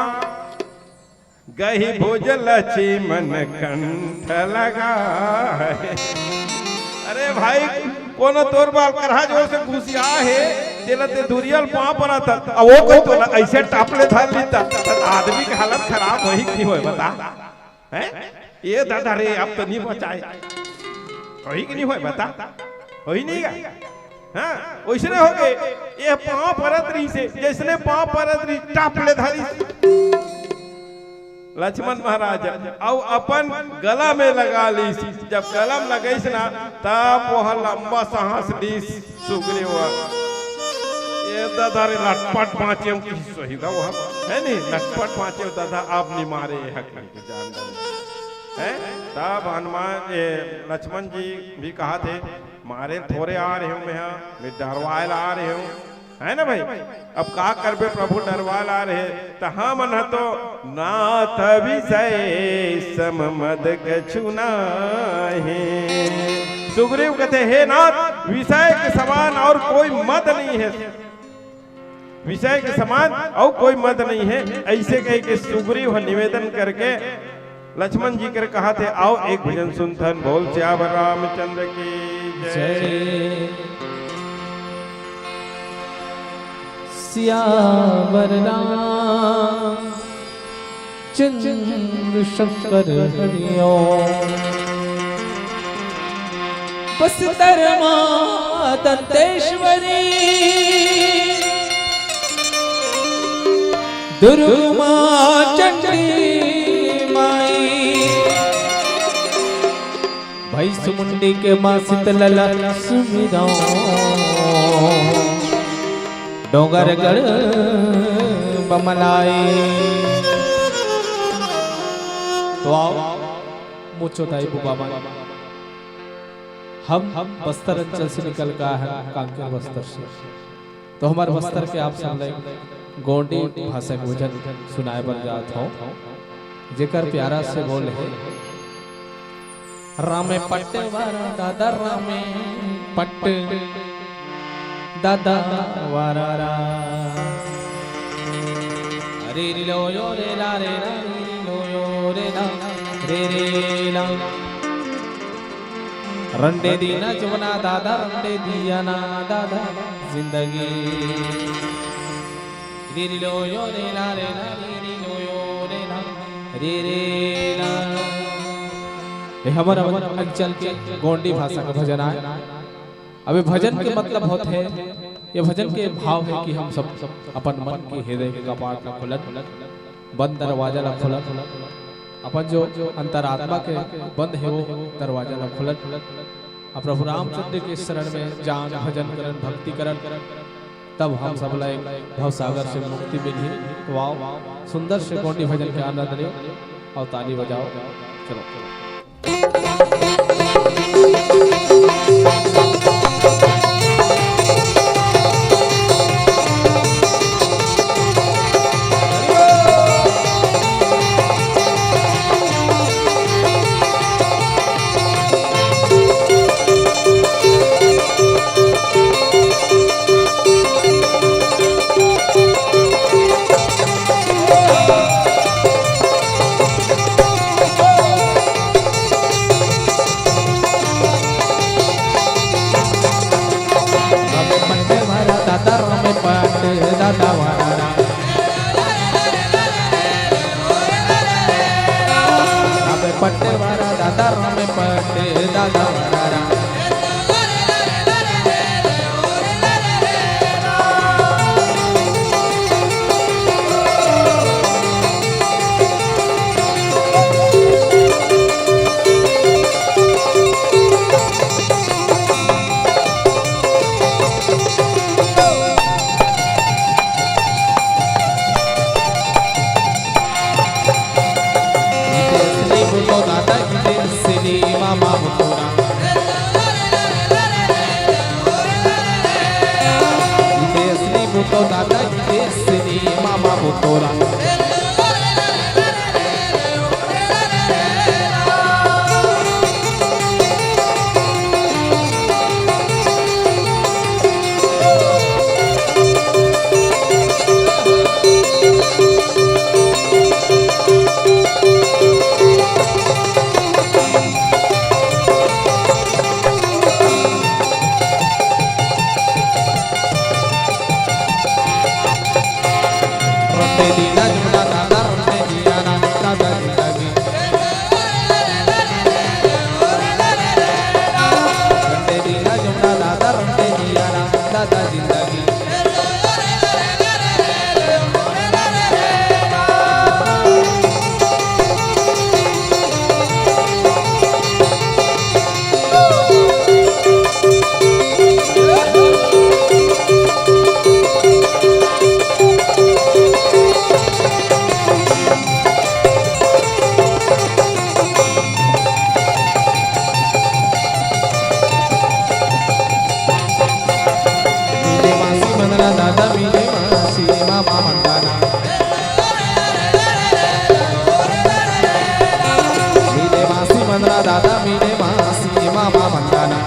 गही भुज लक्ष्मण कंठ लगा है। अरे भाई, कोनो तोर बर करहा जोर से गुसिया हे, तेला ते धुरिहा ल पांव परत हस, अउ वो कोई तोला अइसे टप ले धर लिस त, त आदमी के हालत खराब होही कि होय, बता? हैं? ए दादा रे, अब तो नहीं बचाय। होही कि नहीं होय, बता? होही नहीं गा? हाँ, वइसने होगे। ये पांव परत रहिसे, जइसने पांव परत रहिस, टप ले धरिस लक्ष्मण महाराज, अउ अपन गला में लगा लिस। जब गला में लगइस ना, तब वो लंबा सांस लिस सुग्रीव। ए दादा रे, लटपट बांचेंव कि सही गा वो, हे नहीं? लटपट बांचेंव दादा, अब नहीं मारे ये हक नहीं। जान डाले। हैं? तब हनुमान, ए, लक्ष्मण जी भी कहत हे, "मारे थोरे आ रहे हंव मैं, हा, मैं डरवाय ला आ रहे हंव।" है ना भाई? अब का करबे प्रभु, डरवाय ला आ रहे, त हमन ह तो नाथ विषय सम मद कछु नाहीं। सुग्रीव कथे, "हे नाथ, विषय के समान अउ कोई मद नहीं हे।" विषय के समान अउ कोई मद नहीं हे। अइसे कहिके सुग्रीव ह निवेदन करके लक्ष्मण जी कर कहत हे, "आओ एक भजन सुनथन।" बोल सियावर रामचंद्र की जय। जय। सियावर राम चंद्र शंकर हरिओम। बस्तर माँ दंतेश्वरी, दुर्ग माँ चंडी माई, भैंसमुंडी के माँ शीतला सुमिरौं, डोंगरगढ़ बमलाई। तो आओ, मुचो दाई बुबा मन, हम, हम बस्तर अंचल से निकल के आए हैं, कांकेर बस्तर से। तो हमर बस्तर के आप सब ला गोंडी भाषा के भजन सुनाए बर जात हौं, जेकर प्यारा से बोल हे, रामे पट्टे वारा दादा, रामे पट्टे दादा वारा रा। अरे री लो यो रे ला रे ला, री री लो यो रे ला, रे रे ला। रंडे दीना जुबना दादा, रंडे दिया ना दादा, जिंदगी। रे रे लो यो रे ला रे ला, रे रे लो यो रे ला, रे रे ला। ये हमर, हमर अंचल के गोंडी भाषा के भजन आय। अब ये भजन के मतलब होत हे, ये भजन के भाव हे कि हम सब अपन मन के, हृदय के कपाट ला खोलन, बंद दरवाजा ला खोलन, अपन जो अंतरात्मा के बंद हे वो दरवाजा ला खोलन, अउ प्रभु रामचंद्र के शरण में जान, भजन करन, भक्ति करन, तब हम सब ला एक भवसागर से मुक्ति मिलही। तो आओ, सुंदर से गोंडी भजन के आनंद लेव अउ ताली बजाओ। चलो, चलो। अबे पट्टे वारा दादा, रामे पट्टे दादा वारा रा। अबे पट्टे वारा दादा, रामे पट्टे दादा वारा रा। मीले मासी मन ला दादा, मीले मासी मामा मंदाना। मीले मासी मन ला दादा, मीले मासी मामा मंदाना।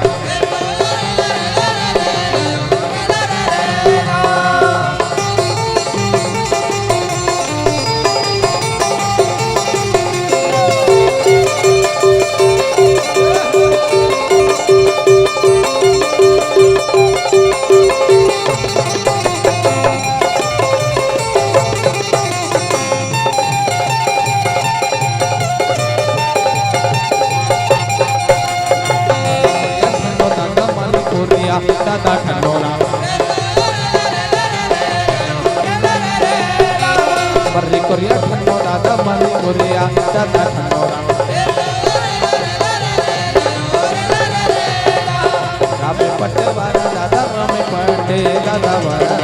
दादा ठंडोरा। मर्री कोरिया ठंडो दादा, मर्री कोरिया दादा ठंडोरा। रामे पटेल वाला दादा, रामे पटेल दादा वाला।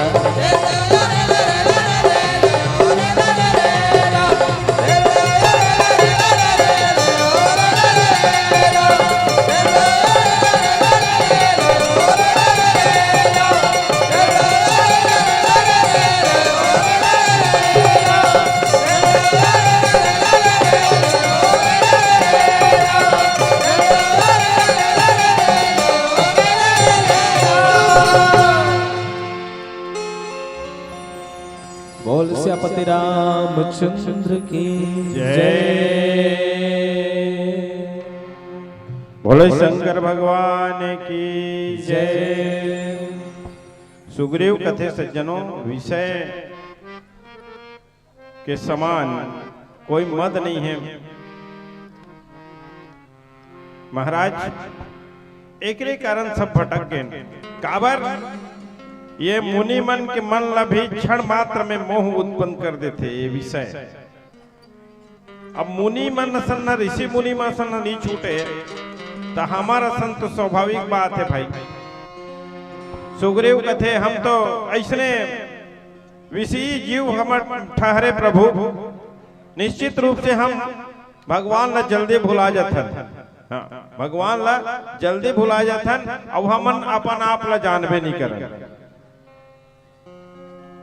बोल सियापति रामचंद्र की जय। जय। बोले शंकर भगवान की जय। जय। सुग्रीव कथे सज्जनों, विषय के समान कोई मद नहीं है। महाराज, एकरे कारण सब भटक गए। काबर? ये मुनि मन के मन ला भी क्षण मात्र में मोह उत्पन्न कर देथे ये विषय। अब मुनि मन असन न, ऋषि मुनि मन असन न नहीं छूटे, त हमर असन तो स्वाभाविक बात है भाई। सुग्रीव कथे, हम तो ऐसने विषयी जीव हमर ठहरे प्रभु, निश्चित रूप से हम भगवान ला जल्दी भुला जाथन। हाँ, भगवान ला जल्दी भुला जाथन, अउ हमन अपन आप ला जानबे नहीं करन,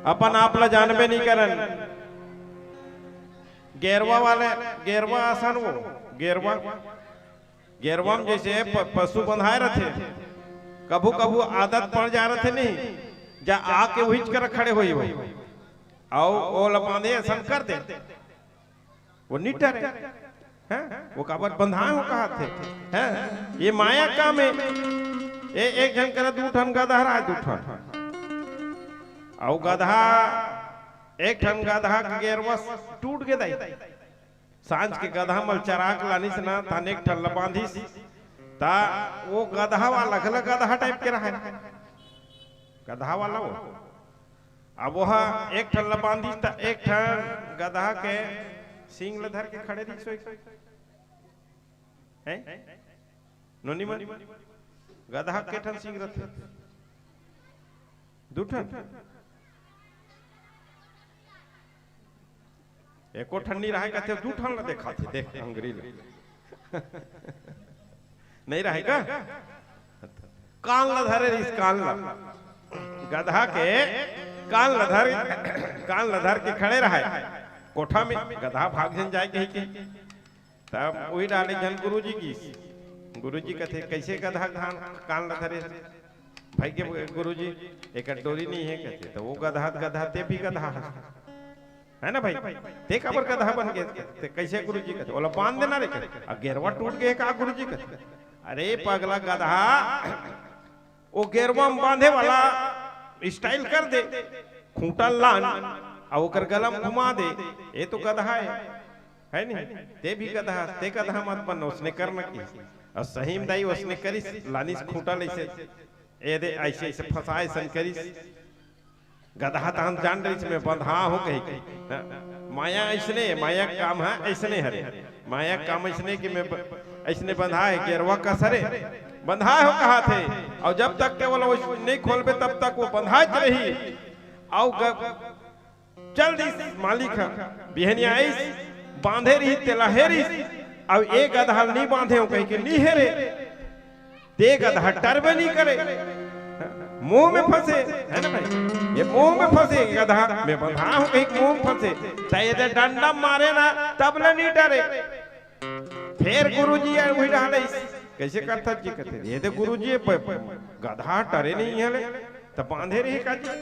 अपन आप ला जानबे नहीं करन। गेरवा वाले, गेरवा असन वो, गेरवा, गेरवा में जैसे प-, पशु बंधाए रथे, कभू कभू आदत पड़ जा रथे नहीं, जा आके उहिच कर खड़े होई हो, अउ ओला बांधे असन कर दे, वो निठरे, हैं? वो काबर बंधाए हो कहा थे, हैं? ये माया काम है। ए, एक झन करा दू ठन गधा रहा, दू ठन, अउ गधा, एक ठन गधा के गेरवा टूट गे दाई। सांझ के गधा मन ल चरा के लानिस ना, तहान एक ठन ल बांधिस, त वो गधा वाला घला गधा टाइप के रहे, गधा वाला वो। अब वह एक ठन ल बांधिस, त एक ठन गधा के सींग ल धर के खड़े रहिस। हैं? नोनी मन, गधा के ठन सींग रथे? दू ठन। एको ठन नहीं रहे, कहते दू ठन ला देखाथे, देख अंगरी ला। नहीं रहे का? कान ला धरे रहिस, कान ला। गधा के कान ल धर, कान ल धर के खड़े रहय कोठा में, गदहा भाग झन जाय कहिके। तब उही डाहर एक झन गुरुजी गिस। गुरुजी कथे, "कइसे गदहा धान कान ल धरे?" भाई के गुरुजी, "एकर डोरी नइ हे," कथे। त ओ गदहा, गदहा, ते भी गदहा हस, है ना भाई? ते काबर गदहा बन गे? ते कइसे गुरुजी कथे? "ओला बांध देना रे," कथे। "आ गेरवा टूट गे का गुरुजी?" कथे। "अरे पगला गदहा, ओ गेरवा म बांधे वाला style कर दे, खूंटा लान, अउ ओकर गला म घुमा दे, ए तो गदहा हे, है नहीं? ते भी गदहा, ते गदहा मत बन, ओसने करना कि।" अउ सही म दाई ओसने करिस, लानिस खूंटा ल अइसे, ए दे, अइसे, अइसे फंसाय असन करिस। गदहा तहन जान रहिस, मैं बंधा हूं कहिके। हाँ, माया अइसने, माया के काम ह अइसने हरे। माया के काम अइसने कि मैं ब-, अइसने बंधा हे, गेरवा कस हरे, बंधा हो कहाथे। अउ जब तक के ओला नइ खोलबे, तब तक ओ बंधाच रही। अउ ग-, चल दिस मालिक ह, बिहनिया आइस, बांधे रहिस, तेला हेरिस, अउ ए गदहा ल नइ बांधे हंव कहिके नइ हेरे। ते गदहा टरबे नइ करे, मोह में फंसे, है ना भाई? ए मोह में फंसे गदहा, मैं बंधा हूं कहिके मोह में फंसे। त ए दे डंडा मारे ना, तब ले नइ टरे। फेर गुरुजी आय उही डाहर ले, "कइसे करथस जी?" कथे, "ए दे गुरुजी, ए प-, प-, गदहा टरे नइ हे ले, त बांधे रहे का जी?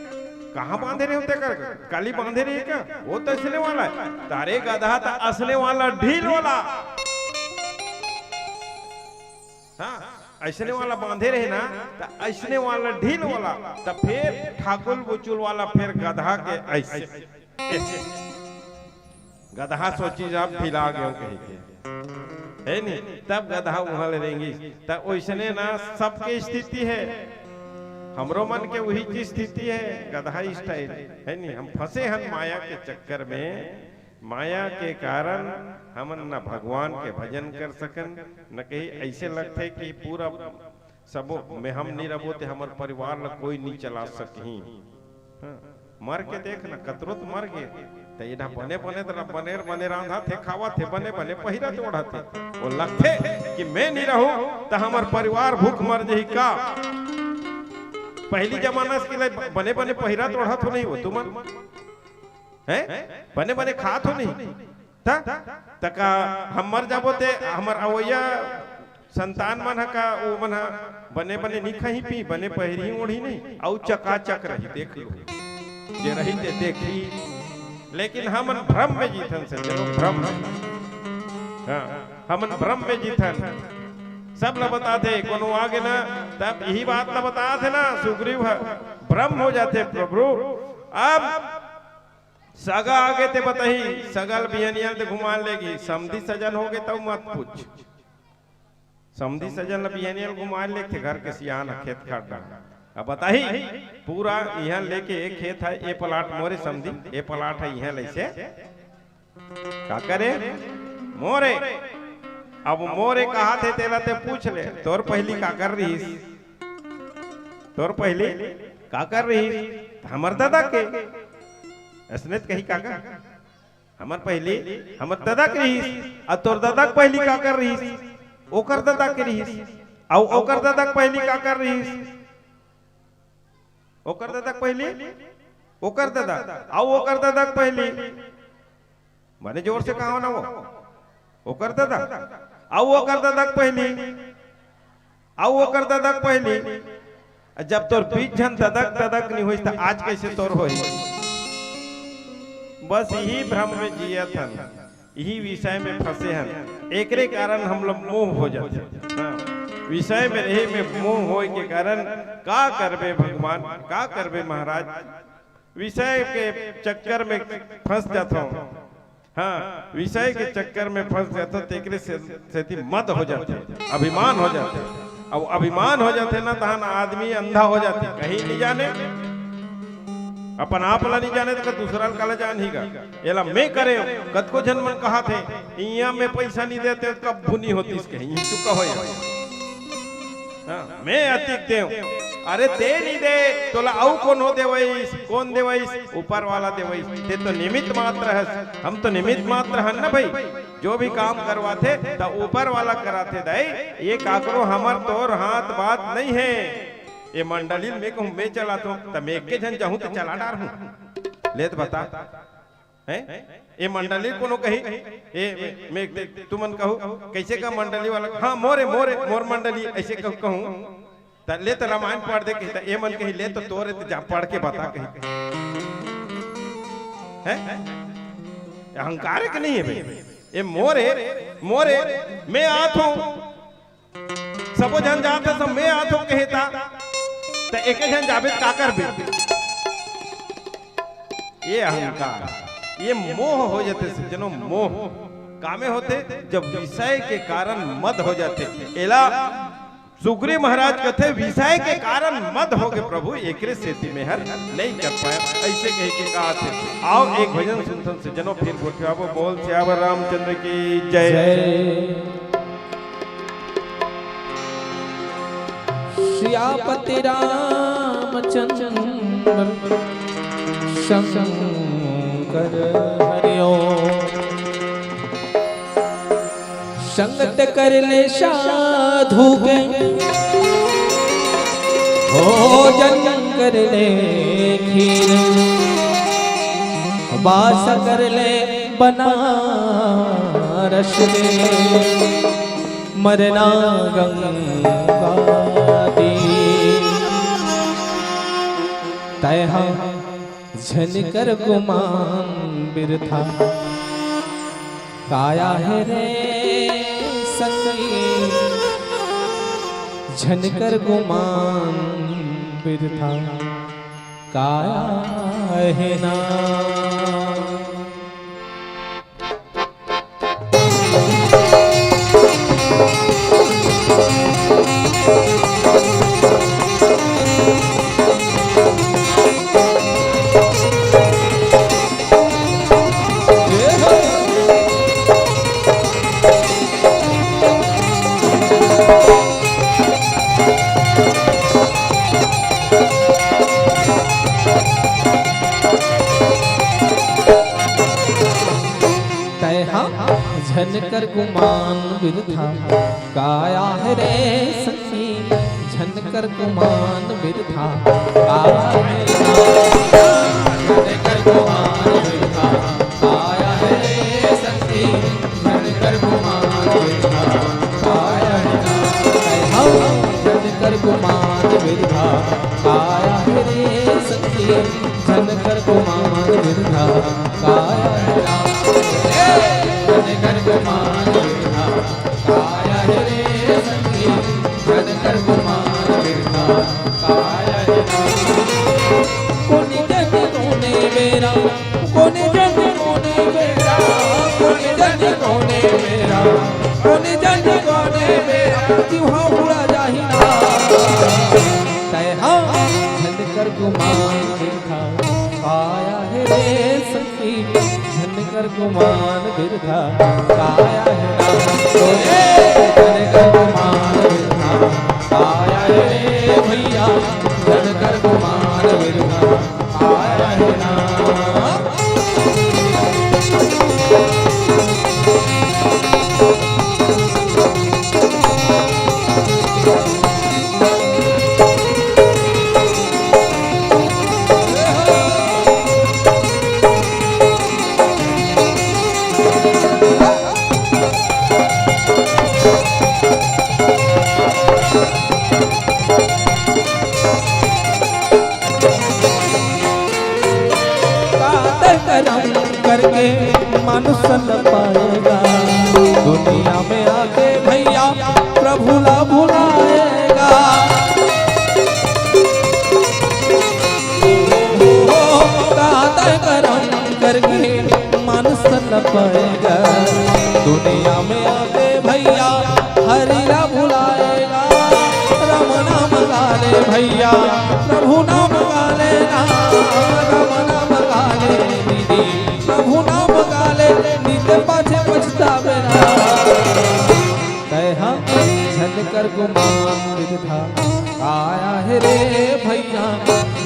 कहां बांधे रहे हो तेकर? काली बांधे रहे का? ओ त अइसने वाला हे।" "त अरे गदहा, त अइसने वाला ढील वाला।" हाँ, अइसने वाला बांधे रहे ना, त अइसने वाला ढील वाला, त फेर ठाकुर बुचुल वाला फेर गदहा के अइसे, अइसे। गदहा सोचिस अब ढिला गेंव कहिके, है नी? तब गदहा उहां ले रेंगिस। त ओइसने ना सबके स्थिति हे, हमरो मन के उहीच स्थिति हे, गदहा style, है नी? हम फंसे हन माया के चक्कर में, माया के कारण हमन न भगवान के भजन कर सकन, न कहीं अइसे लगथे कि पूरा सबो में हम नइ रबो ते हमर परिवार ल कोई नइ चला सकही। हाँ, मर के देख न, कतरो त मर गे, त एडा बने बने त बने बने रांधत हे, खावत हे, बने बने पहिरत ओढ़त हे। ओ लगथे कि मैं नइ रहूं त हमर परिवार भूख मर जही का? पहिली जमाना के ले बने बने पहिरत ओढ़त हो नहीं हो तुमन? हैं? बने बने खात हो नहीं? त, त का हम मर जाबो ते हमर अवइया संतान मन ह का, ओ मन ह बने बने नइ खाही पी, बने पहिरही ओढ़ही नहीं, अउ चकाचक रही, देख लो। जे रही ते देखही। लेकिन हमन भ्रम में जीथन सज्जनो, भ्रम में। हाँ, हमन भ्रम में जीथन। सब ल बताथे, कोनो आगे ना, तब इही बात ल बताथे ना, सुग्रीव ह भ्रम हो जाथे प्रभु। अब सगा आगे ते बताही, सगा ल बिहनिया ल ते घुमान लेगी, समधी सजन होगे तब मत पूछ। समधी सजन ल बिहनिया ल घुमान लेगथे घर के सियान ह खेत खार डहर। अब बताही, पूरा इहां लेके एक खेत हे, ए प्लाट मोरे समधी, ए प्लाट हे इहां लइसे। का करे? मोरे। अब मोरे कहाथे तेला ते पूछ ले, तोर पहिली काकर रिहिस? तोर पहिली काकर रिहिस? त हमर ददा के। अइसने त कही काका, हमर पहिली, हमर ददा के रिहिस, अउ तोर ददा के पहिली काकर रिहिस? ओकर ददा के रिहिस, अउ ओकर ददा के पहिली काकर रिहिस? ओकर ददा के पहिली, ओकर ददा, अउ ओकर ददा के पहिली। बने जोर से कहो ना वो। ओकर ददा, अउ ओकर ददा के पहिली, अउ ओकर ददा के पहिली। जब तोर बीच झन ददा के ददा के नइ होइस, त आज कइसे तोर होही? बस इही भ्रम में जियत हन, इही विषय में फंसे हन, एकरे कारण हम लोग मोह हो जाथे। हाँ, विषय में रहे में मोह होए के कारण का करबे भगवान, का करबे महाराज? विषय के चक्कर में फंस जाथो। हाँ, विषय के चक्कर में फंस जाथो, तेकरे से, सेती मद हो जाथे, अभिमान हो जाथे। अब अभिमान हो जाथे ना, तहन आदमी अंधा हो जाथे, कहीं नइ जाने, अपन आप ला नइ जाने, त दूसरा ला काला जानही गा। एला मैं करे, कतको झन मन कहाथे, इहां में पइसा नइ देते, कभू नइ होतिस कहीं, चुका हो। हाँ, मैं अतिक देंव। अरे ते नइ दे, तोला अउ कोनो देवइस, कोन देवइस? ऊपर वाला देवइस। ते तो निमित्त मात्र हस, हम तो निमित्त मात्र हन ना भाई। जो भी काम करवाथे, त ऊपर वाला कराथे दाई। ये काकरो हमर तोर हाथ बात नइ हे। ए मंडली में कहूँ मैं चलात हूँ, त मैं एके झन जाहूँ त चला डारहूँ। ले त बता, हैं? ए मंडली कोनो कही, ए मैं, तुमन कहू, कैसे का मंडली वाला? हाँ, मोरे, मोरे, मोर मंडली, ऐसे कहू, कहूँ। त ले त रामायण पढ़ दे कही, त ए मन कही, ले त तोरे, त जा पढ़ के बता कही। हैं? अहंकार है कि नहीं है भाई? ए मोरे, मोरे, मैं आत हूँ, सबो झन जात हे, सब मैं आत हो कहे ता, त एके झन जाबे त का करबे? ये अहंकार, ये मोह हो जाथे सज्जनों, मोह। कामे होथे, जब विषय के कारण मद हो जाथे। एला सुग्रीव महाराज कथे, "विषय के कारण मद हो गे प्रभु, एकरे सेती में हर नहीं कर पाया।" ऐसे कहे के कहा थे। आओ एक भजन सुनथन सज्जनों, फिर गोठियाबो। बोल सियावर रामचंद्र की जय। जय। सियापति रामचंद्र शंकर हरिओ। संगत कर ले साधु के, भोजन कर ले खीर, वास कर ले बनारस में, मरना गंगा तीर। तैहा झन कर गुमान बिरथा, काया है रे संगी, झन कर गुमान बिरथा, काया है ना। तैहा झन कर गुमान बिरथा, काया है रे संगी, झन कर गुमान बिरथा, काया है रे संगी, झन कर गुमान बिरथा, काया है ना। तैहा झन कर गुमान बिरथा, काया है रे संगी, झन कर गुमान बिरथा, काया है ना। ए, झन कर गुमान बिरथा, काया है रे संगी, झन कर गुमान बिरथा, काया है ना। कोनी जन कोने मेरा, कोनी जन कोने मेरा, कोनी जन कोने मेरा, कोनी जन कोने मेरा, जिहा बुड़ा जाही ना। तैहा झन कर गुमान बिरथा, काया है रे संगी, झन कर गुमान बिरथा, काया है ना। ओ रे, झन कर गुमान बिरथा, काया है रे भैया, झन कर गुमान बिरथा, काया है ना। कातर करम करके मानुष न पाएगा, दुनिया में आके भैया प्रभु ला भुलाएगा। कातर करम करके मानुष न पाएगा, दुनिया में आके भैया हरि ला भुलाएगा। राम नाम गा ले भैया, प्रभु नाम गा ले ना, राम नाम गा ले दीदी, प्रभु नाम गा ले, नित पाछे पछतावे ना। तैहा झन कर गुमान बिरथा, काया है रे भैया,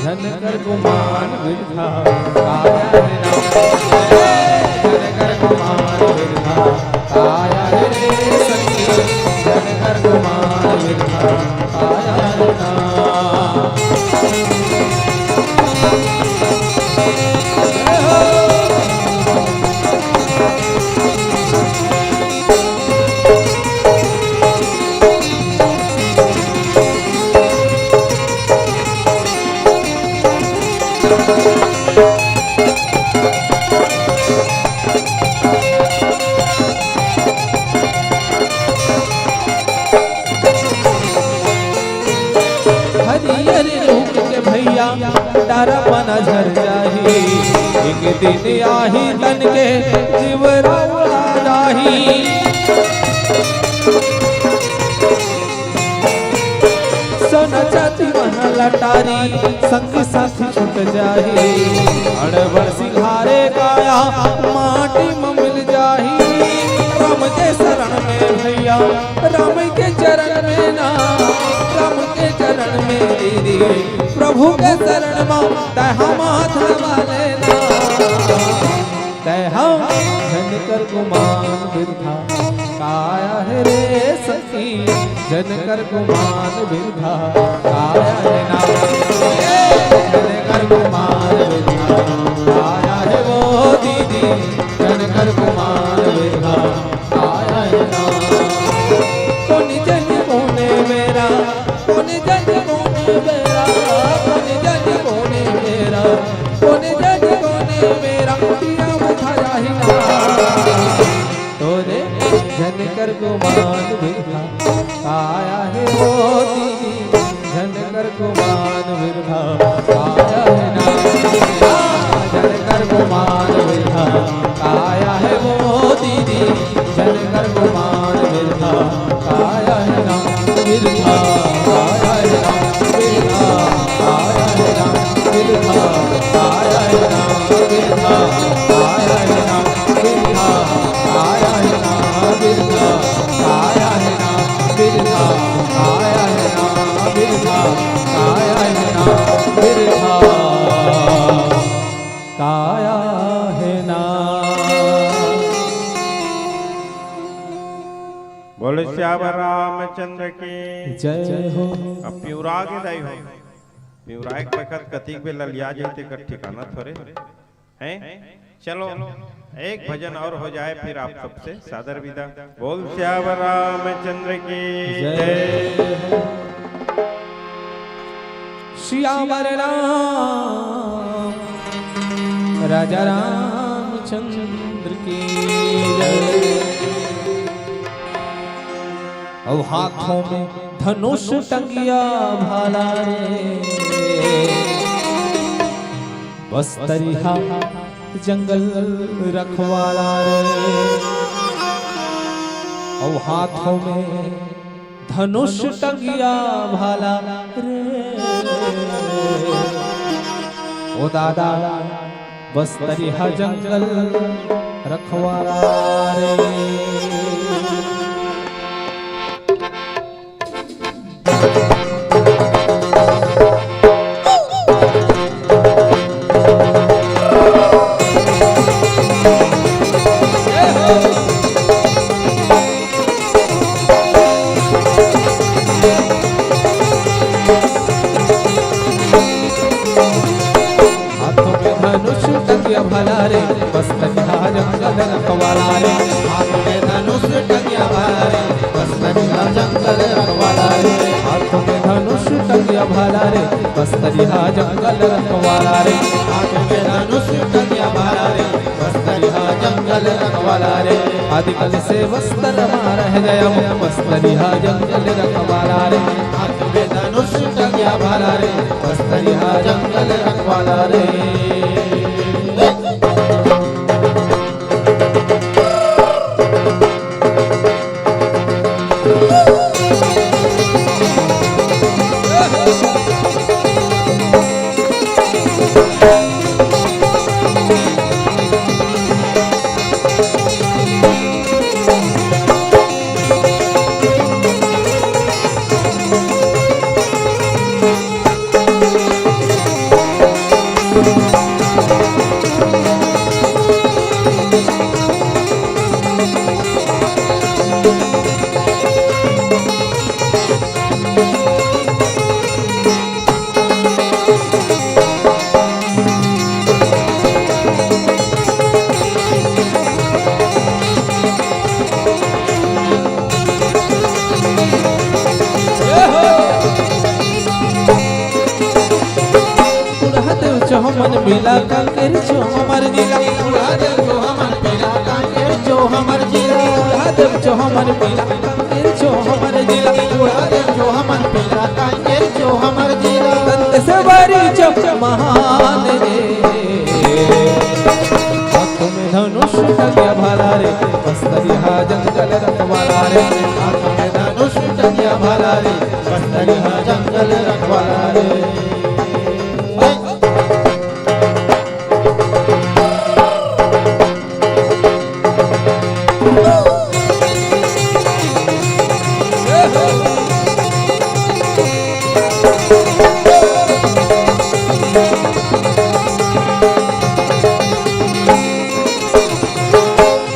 झन कर गुमान बिरथा, काया है ना। झन कर गुमान बिरथा, काया है रे संगी, झन कर गुमान बिरथा, काया है ना। डर अपन झर जाही। एक दिन आही तन के जीवरा उड़ा जाही। सोना चांदी महल अटारी संग साथ छूट जाही। अड़बड़ सिंहारे काया माटी में मिल जाही। राम के शरण में भैया, राम के चरण में ना, राम के चरण में दीदी, प्रभु के शरण में तै हम हाथ लगा लेना। तै हम झन कर गुमान बिरथा काया है रे सखी, झन कर गुमान बिरथा काया है ना। ए, झन कर गुमान बिरथा काया है वो दीदी, झन कर गुमान बिरथा काया है ना। कोनी जनी कोने मेरा, कोनी जनी कोने मेरा, कोनी जनी कोने मेरा, कोनी जनी कोने मेरा, पिया बुझाया ही ना। तोरे झन कर गुमान बिरथा काया है वो दीदी, झन कर गुमान बिरथा काया है ना। झन कर गुमान बिरथा काया है वो दीदी, झन कर गुमान बिरथा काया है ना। बिरथा काया है ना, बिरथा काया है ना, बिरथा काया है ना, बिरथा काया है ना, बिरथा काया है ना, बिरथा काया है ना, बिरथा काया है ना, बिरथा काया है ना, बिरथा काया है ना। बोलो सियावर रामचंद्र की जय हो। अब पिउरा के दाई हो, पिउराए के बखत कतिक बेर ललिया जाई, तेकर ठिकाना थोरे। हैं? चलो, एक भजन और हो जाए, फिर आप सबसे सादर विदा। बोल सियावर रामचंद्र की जय। जय। सियावर राम, राजा रामचंद्र की जय। और हाथों में धनुष टंगिया भाला रे, बस तरिहा जंगल रखवाला रे। और हाथों में धनुष टंगिया भाला रे, ओ दादा, बस तरिहा जंगल रखवाला रे। हाथों में धनुष टंगिया भाला रे, बस तरिहा जंगल रखवाला रे। हाथों में धनुष टंगिया भाला रे, बस तरिहा जंगल रखवाला रे। हाथों में धनुष टंगिया भाला रे, बस तरिहा जंगल रखवाला रे। हाथों में धनुष टंगिया भाला रे, बस तरिहा जंगल रखवाला रे। आदिकाल से बस्तर मा रह गया, बस तरिहा जंगल रखवाला रे। हाथ में धनुष टंगिया भाला रे, बस तरिहा जंगल रखवाला रे। बुढ़ा देव चौहमन मिला कांकेर चौहमर जिला। बुढ़ा देव चौहमन मिला कांकेर चौहमर जिला। बुढ़ा देव चौहमन मिला कांकेर चौहमर जिला। बुढ़ा देव चौहमन मिला कांकेर चौहमर जिला। दंत से बारी चौ महान रे। हाथ में धनुष टंगिया भाला रे, बस्तर हा जंगल रखवाला रे। हाथ में धनुष टंगिया भाला रे, बस्तर हा जंगल रखवाला रे।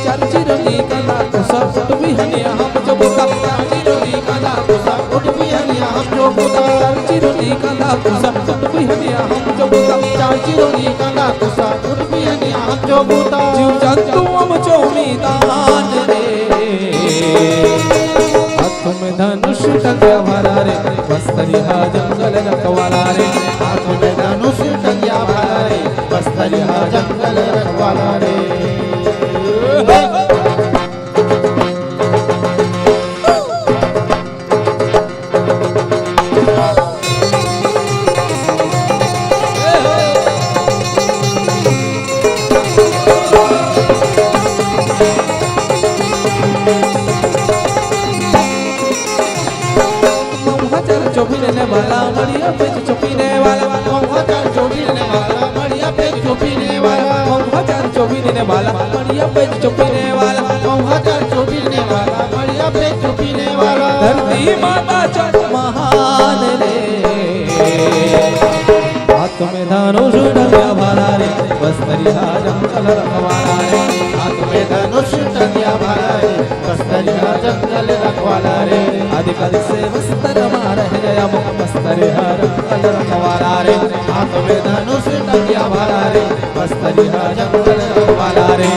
चार चिरोली कांदा कुसा फुट बिहनिया हम जो बूता। चार चिरोली कांदा कुसा फुट बिहनिया हम जो बूता। चार चिरोली कांदा कुसा फुट बिहनिया हम जो बूता। चार चिरोली कांदा कुसा फुट बिहनिया हम जो बूता। जीव जंतु हम जो मैदान रे। हाथ में धनुष टंगिया भाला रे, बस्तर हा जंगल रखवाला रे। हाथ में धनुष टंगिया भाला रे, बस्तर हा जंगल रखवाला रे। महुआ चार चौकी लेने वाला, मड़िया पे चौकी लेने वाला। महुआ चार चौकी लेने वाला, मड़िया पे चौकी लेने वाला। महुआ चार चौकी लेने वाला, मड़िया पे चौकी लेने वाला। महुआ चार चौकी लेने वाला, मड़िया पे चौकी लेने वाला। धरती माता चंद महान रे। हाथ में धनुष टंगिया भाला रे, बस्तर हा जंगल रखवाला रे। हाथ में धनुष टंगिया भाला रे, बस्तर हा जंगल रखवाला रे। अधिक अधिक से बस्तर मारे जय मुख, बस्तर हा जंगल रखवाला रे। हाथ में धनुष टंगिया भाला रे, बस्तर हा जंगल रखवाला रे।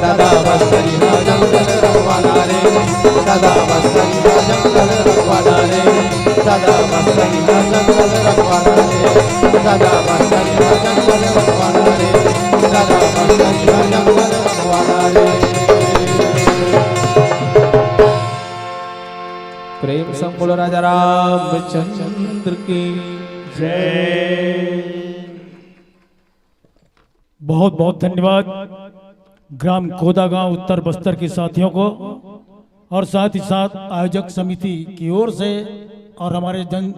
दादा बस्तर हा जंगल रखवाला रे। दादा बस्तर हा जंगल रखवाला रे। दादा बस्तर हा जंगल रखवाला रे। दादा बस्तर हा जंगल रखवाला रे। दादा बस्तर हा जंगल रखवाला रे। प्रेम संग बोलो राजा रामचंद्र की जय। बहुत बहुत धन्यवाद ग्राम कोदागांव उत्तर बस्तर के साथियों को और साथ ही साथ आयोजक समिति की ओर से और हमारे जन